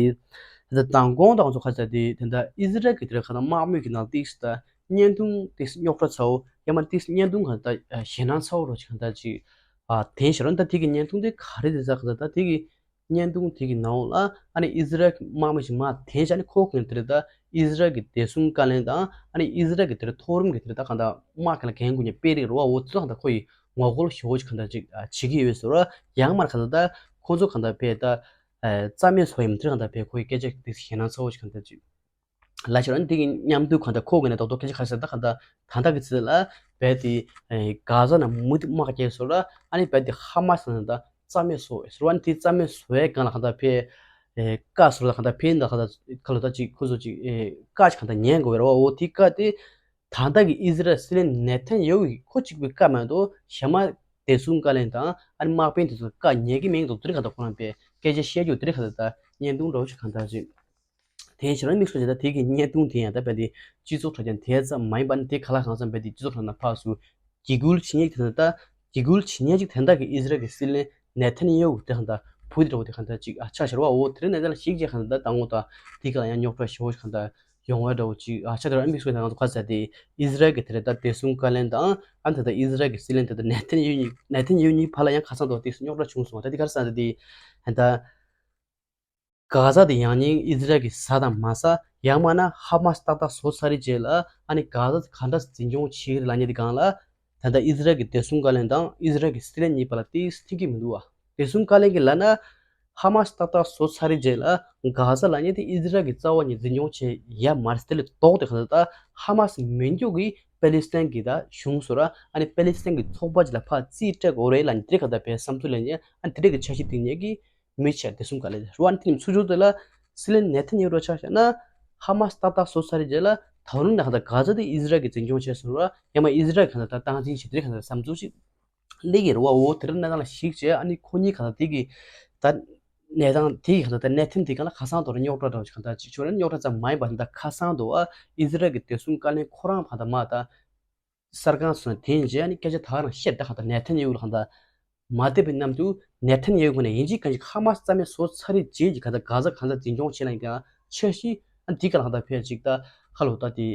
ད་ལྟ་མདང་དགོང་ད་ང་ཚོ་ཁ་ཚ་དེ་ད་ལྟ་ཨི་ཟི་རལ་གྱི་དེར་ཁ་ན་དམག་མི་གི་ནང་ཏིག་སི་ད་བརྙན་ཐུང་ཏིག་སི་རྙོག་དྲ་ཚ་བོ་ཡང་མ་ཏིག་སི་བརྙན་ཐུང་ག་ད་ཞེད་སྣང་ཚ་བོ་རོ་ཅིག་ག་ད་ཅིག་ཨ་དེན་ཞེ་རོ་ད་དེ་གི་བརྙན་ཐུང་དེ་ག་རེ་དེ་ཚ་ག་ད་ད་དེ་གི་བརྙན་ཐུང་དེ་གི་ནང་ལ་ཨ་ནི་ཨི་ཟི་རལ་གྱི་དམག་མི་ཞིག་མ་དེན་ཞེ་ཨ་ནི་ཁོ་གི་དེར་ད་ཨི་ཟི་རལ་གྱི་བདེ་སྲུང་བཀའ་བློན་དང་ཨ་ནི་ཨི་ཟི་རལ་གྱི་དེར་མཐོ་རིམ་གྱི་དེར་ད་ག་ད་དམག་གི་ལ་འགན་འཁུར་ཉེ་དཔེ་རིགས་རོ་བ་འོ་ཚོ་ག་ད་ཁོ་ཡི་ངོ་རྒོལ་ཞེ་པོ་ཅིག་གང་ལྟར་ཅིག་ཨ་བྱེད་ཀྱི་ཡོད་ཟེར་བ་ཡང་མར་གང་ལྟར་ད་ཁོང་ཚོ་གང་ལྟར་བས་ད་ཨ་རྩ་མེད་བཟོ་ཡིན་དེ་གང་ལྟར་བས་ཁོའི་སྐད་ཆ་དེ་ཞེད་སྣང་ཚ་བོ་ཞིག་གང་ལྟར་ཅིག་ལ་ཤོར་ཨ་ནི་དེ་གི་མཉམ་དུ་གང་ལྟར་ཁོ་གི་ནས་རྡོག་རྡོག་སྐད་ཆ་ག་ཟེར་ད་གང་ལྟར་ད་ལྟ་གི་ཚེ་ལ་བས་དེ་ཨ་གྷ་ཟ་ན་མུ་མཐུད་དམག་རྒྱག་སོ་ལ་ཨ་ནི་བས་དེ་ཧ་མ་སི་ན་ད་རྩ་མེད་བཟོ་ཟེར་བ་ཨ་ནི་དེ་རྩ་མེད་བཟོ་བའི་སྒང་ལ་གང་ལྟར་བས་ཨ་བཀའ་ཟེར་ད་གང་ལྟར་བས་ད་གང་ལྟར་ཁ་ལོ་ད་ཅིག་ཁོ་ཚོ་ཅིག་ཨ་བཀའ་ཅིག་གང་ལྟར་ཉན་དགོས་བས་ར་བ་འོ་དེ་བཀའ་དེ། ད་ལྟ་གི་ཨི་ཟི་རལ་སྲིད་བློན་ནེ་ཐན་ཡ་ཧུ་ཡིས་ཁོ་གཅིག་པུའི་བཀའ་མ་གཏོགས་གཞན་མ་བདེ་སྲུང་བཀའ་བློན་དང་ཨ་ནི་དམག་དཔོན་དེ་ཚོ་བཀའ་ཉན་གི་མིན་འདུག་དེ་རིང་ག་ད་ཁོ་རང་པས་སྐད་ཆ་བཤད་རྒྱུ་དེ་རིང་ག་ད་ད་བརྙན་ཐུང་འདྲ་བོ་ཞིག་གང་ལྟར་ཞིག་དེ་ཡིན་ཕྱིར་དམིགས་སུ་བྱས་ད་དེ་གི་བརྙན་ཐུང་དེ་ཡང་ད་པས་དེ་སྤྱི་ཚོགས་དྲ་རྒྱ་དེ་ཙམ་མ་ཡིན་པ་ནི་དེ་ག་ལ་གང་འཚམ་པས་དེ་སྤྱི་ཚོགས་དྲ་ན་ཕག་སུ་འཇིགས་སྐུལ་བྱེད་མཁན་དེ་ད་འཇིགས་སྐུལ་བྱེད་མཁན་ཅིག་དེ་འདྲ་གི་ཨི་ཟི་རལ་གི་སྲིད་བློན་ནེ་ཐན་ཡ་ཧུ་དེ་གང་ལྟར་བུ་དེ་འདྲ་བོ་དེ་གང་ལྟར་ཅིག་ཨ་ཆ་ཤར་བ་འོ་དེ་རིང་ནེ་ཐན་ཞིག་ཅེས་གང་ལྟར་ད་ངོ་ད་དེ་ག་ལ་ཡང་རྙོག་དྲ་ཞེ་བོ་ཞིག་གང་ལྟར། ཡོང་བའི་འདྲ་བོ་ཅིག་ཨ་ཆ་དེར་ཨ་མིག་སོ་ནང་ཚོ་ཁ་ཟེར་ཏེ་ཨི་ཟི་རལ་གྱི་དེ་རེད་ད་བདེ་སྲུང་བཀའ་བློན་དང་ཨ་ནི་ད་ལྟ་ཨི་ཟི་རལ་གྱི་སྲིད་བློན་དེ་ད་ནེ་ཐན་ཡུ་གཉིས་ནེ་ཐན་ཡུ་གཉིས་བར་ལ་ཡང་ཁ་སང་ཐོག་ཏིག་རྙོག་དྲ་བྱུང་སོང་ད་དེ་ག་རེ་ཟེར་ཏེ་ད་གྷ་ཟ་དེ་ཡང་སྙིང་ཨི་ཟི་རལ་གྱི་ཟ་དང་མ་ཟ་ཡང་མ་ན་ཧ་མ་སི་ཏག་ཏག་བཟོ་ཚར་རེད་རྗེས་ལ་ཨ་ནི་གྷ་ཟ་ག་འདྲ་འཛིན་སྐྱོང་བྱེད་ཀྱི་རེད་ལབ་མཁན་དེ་སྒང་ལ། ད་ལྟ་ཨི་ཟི་རལ་གྱི་བདེ་སྲུང་བཀའ་བློན་དང་ཨི་ཟི་རལ་གྱི་སྲིད་བློན་གཉིས་བར་ལ་ཏིག་ཙམ་མཐུན་གྱི་མི་འདུག་བ། བདེ་སྲུང་བཀའ་བློན་གྱིས་ལབ་ན། ཧ་མ་སི་ཏག་ཏག་བཟོ་ཚར་རེད་རྗེས་ལ་གྷ་ཟ་ལབ་མཁན་དེ་ཨི་ཟི་རལ་གྱི་རྩ་བ་ནས་འཛིན་སྐྱོང་བྱེད་ཡ་མ་རེད་དེ་ལས་ལྡོག་སྟེ་གང་ལྟར་ད་ཧ་མ་སི་མི་འཇོག་གི་པེ་ལི་སི་ཐན་གྱི་ད་གཞུང་བཟོ་ར་ཨ་ནི་པེ་ལི་སི་ཐན་གྱི་ཚོགས་པ་ཅིག་ལ་ཕར་རྩིས་སྤྲད་དགོས་རེད་ལབ་ནས་དེ་ག་ད་བའི་བསམ་ཚུལ་ལེན་ནས་ཨ་ནི་དེ་འདྲ་གི་འཆར་གཞི་བཏིང་ནས་ཀྱི། མི་ཆེ་བདེ་སྲུང་བཀའ་བློན་རུ་ཨན་ཐིམ་ཚུ་ཆུ་དེ་ལ་སྲིད་བློན་ནེ་ཐན་ཡ་ཧུ་རུ་ཆ་བཞག་ན་ཧ་མ་སི་ཏག་ཏག་བཟོ་ཚར་རྗེས་ལ་ད་རུང་ནས་ག་ད་གྷ་ཟ་དེ་ཨི་ཟི་རལ་གྱིས་འཛིན་སྐྱོང་བྱས་སོང་ར་ཡང་མ་ཨི་ཟི་རལ་ག་ད་ད་སྟངས་འཛིན་བྱེད་དེ་ག་ད་བསམ་ཚུལ་ཞིག་སླེབས་ཀྱི་རེད་བ། འོ་དེ་རིང་གནས་སྟངས་ལ་གཞིགས་བྱས་ཨ་ནི་ཁོ་གཉིས་ག་ད་དེ་གི་ད་གནས་སྟངས་དེ་གི་ག་ད་ད་ནེ་ཐན་དེ་ག་ལ་ཁ་སང་དོ་ར་རྙོག་དྲ་འདྲ་བ་ཞིག་ག་ད་ཅིག་ཆོ་ར་རྙོག་དྲ་ཙམ་མ་ཡིན་པ་ད་ཁ་སང་དོ་ཨ་ཨི་ཟི་རལ་གྱི་བདེ་སྲུང་བཀའ་བློན་ཁོ་རང་ག་ད་མ་ད། གསར་ཁང་སོང་དེ་རྗེས་ནི་སྐད་ཆ་ད་རང་བཤད་ད་གང་ལྟར་ནེ་ཐན་ཡ་ཧུ་ལ་གང་ལྟར་མ་བསྡད་པའི་གནམ་དུ་ནེ་ཐན་ཡ་ཧུ་ནས་ཡིན་གཅིག་གང་གཅིག་ཧ་མ་སི་རྩ་མེད་བཟོ་ཚར་རེད་རྗེས་ཀྱི་གང་ལྟར་གྷ་ཟ་གང་ལྟར་འཛིན་སྐྱོང་བྱེད་ལ་ཡིན་ཀྱང་འཆར་གཞི་ཨ་འདི་ག་ལ་གང་ལྟར་ཕལ་ཅིག་ད་ཁ་ལོ་ད་དེ་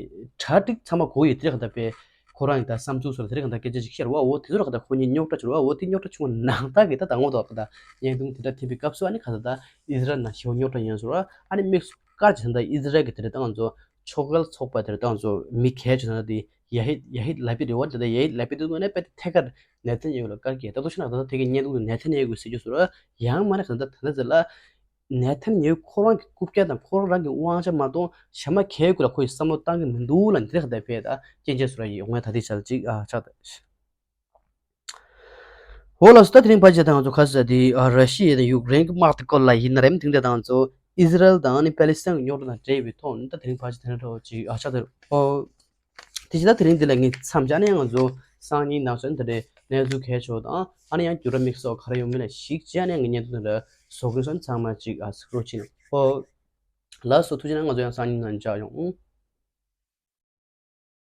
གྲ་སྒྲིག་ཚང་མ་གོ་ཡོད་དེ་གང་ལྟར་པས་ཁོ་རང་ཡིན་ད་བསམ་ཚུལ་སོགས་དེ་གང་ལྟར་སྐད་ཆ་ཅིག་བཤད་རོགས་འོ་དེ་ཚོ་གང་ལྟར་ཁོ་གཉིས་རྙོག་དྲ་བྱུང་རོགས་འོ་དེ་རྙོག་དྲ་བྱུང་བ་ནང་ལྟར་གི་ད་དང་པོ་ད་གང་ལྟར་བརྙན་ཐུང་དེ་འདྲ་ཐེབས་པའི་སྐབས་སུ་ཨ་ནི་གང་ལྟར་ད་ཨི་ཟི་རལ་ནང་ཞེ་པོ་རྙོག་དྲ་ཡིན་སོང་ར་ཨ་ནི་དམིགས་སུ་བཀར་བྱས་ད་ཨི་ཟི་རལ་གི་དེ་འདྲ་ད་ང་ཚོ། ཆོས་ཁལ་ཚོགས་པ་དེར་ཏང་ཚོ་མི་གལ་ཆེ་ན་དེ་ཡ་ཧི་ཡ་ཧི་ལ་པི་རེ་བ་དེ་ད་ཡ་ཧི་ལ་པི་དེ་ཚོ་ནས་པད་ཐད་ཀར་ནེ་ཐན་ཡ་ཧུ་ལ་བཀར་གྱི་ད་དུ་ཤི་ན་ད་ད་དེ་གི་བརྙན་ཐུང་དུ་ནེ་ཐན་ཡ་ཧུ་ཟེར་རྒྱུ་སོ་ར་ཡང་མ་ནས་ད་ད་ད་ད་ཟེར་ལ་ནེ་ཐན་ཡ་ཧུ་ཁོ་རང་གི་རྐུབ་བཀྱག་དང་ཁོ་རང་རང་གི་དབང་ཆ་མ་གཏོང་ཞེ་མ་གལ་ཀུ་ལ་ཁོ་ཡི་བསམ་བློ་བཏང་གི་མི་འདུག་ལ་ནི་དེ་ཁ་ད་ཕེ་ད་སྐྱེན་ཆེ་སོ་ར་ཡི་ཡོང་ངས་ད་དེ་ཆ་ལ་ཅིག་ཨ་ཆག་ད། འོ་ལགས་སོ། ད་དེ་རིང་ཕལ་ཆེར་ད་ང་ཚོ་ཁ་ས་དེ་ཨ་ར་ཤི་ཡ་དང་ཡུཀ་རེན་གྱི་དམག་དེ་སྐོར་ལ་ཡིན་ན་རེམ་དེང་དེ་ད་ང་ཚོ་ཨི་ཟི་རལ་དང་ནི་པེ་ལི་སི་ཐན་གྱི་རྙོག་དྲ་དང་འབྲེལ་བའི་ཐོག་ནས་ད་དེ་རིང་ཕལ་ཆེར་དེ་འདྲ་འདྲ་བོ་ཅིག་ཨ་ཆགས་དེ་རེད། ཨོ། དེ་བཞིན་ད་དེ་རིང་འདི་ལ་ངས་མཚམས་བཞག་ནས་ང་ཚོ་སང་ཉིན་ནང་སོན་དེ་འདྲའི་གནས་ཚུལ་གལ་ཆེ་བ་དང་ཨ་ནི་ཡང་འགྱུར་བ་དམིགས་བསལ་ག་རེ་ཡོང་མིན་ལ་གཞིགས་བྱས་ནས་ངས་བརྙན་ཐུང་དེ་འདྲ་བཟོ་དགོས་སོང་། ཚང་མ་ཅིག་ཨ་གཟིགས་རོགས་བྱེད་ནས་ཨོ། ལགས་སོ། ཐུགས་རྗེ་གནང་། ང་ཚོ་ཡང་སང་ཉིན་ནང་མཇལ་ཡོང་།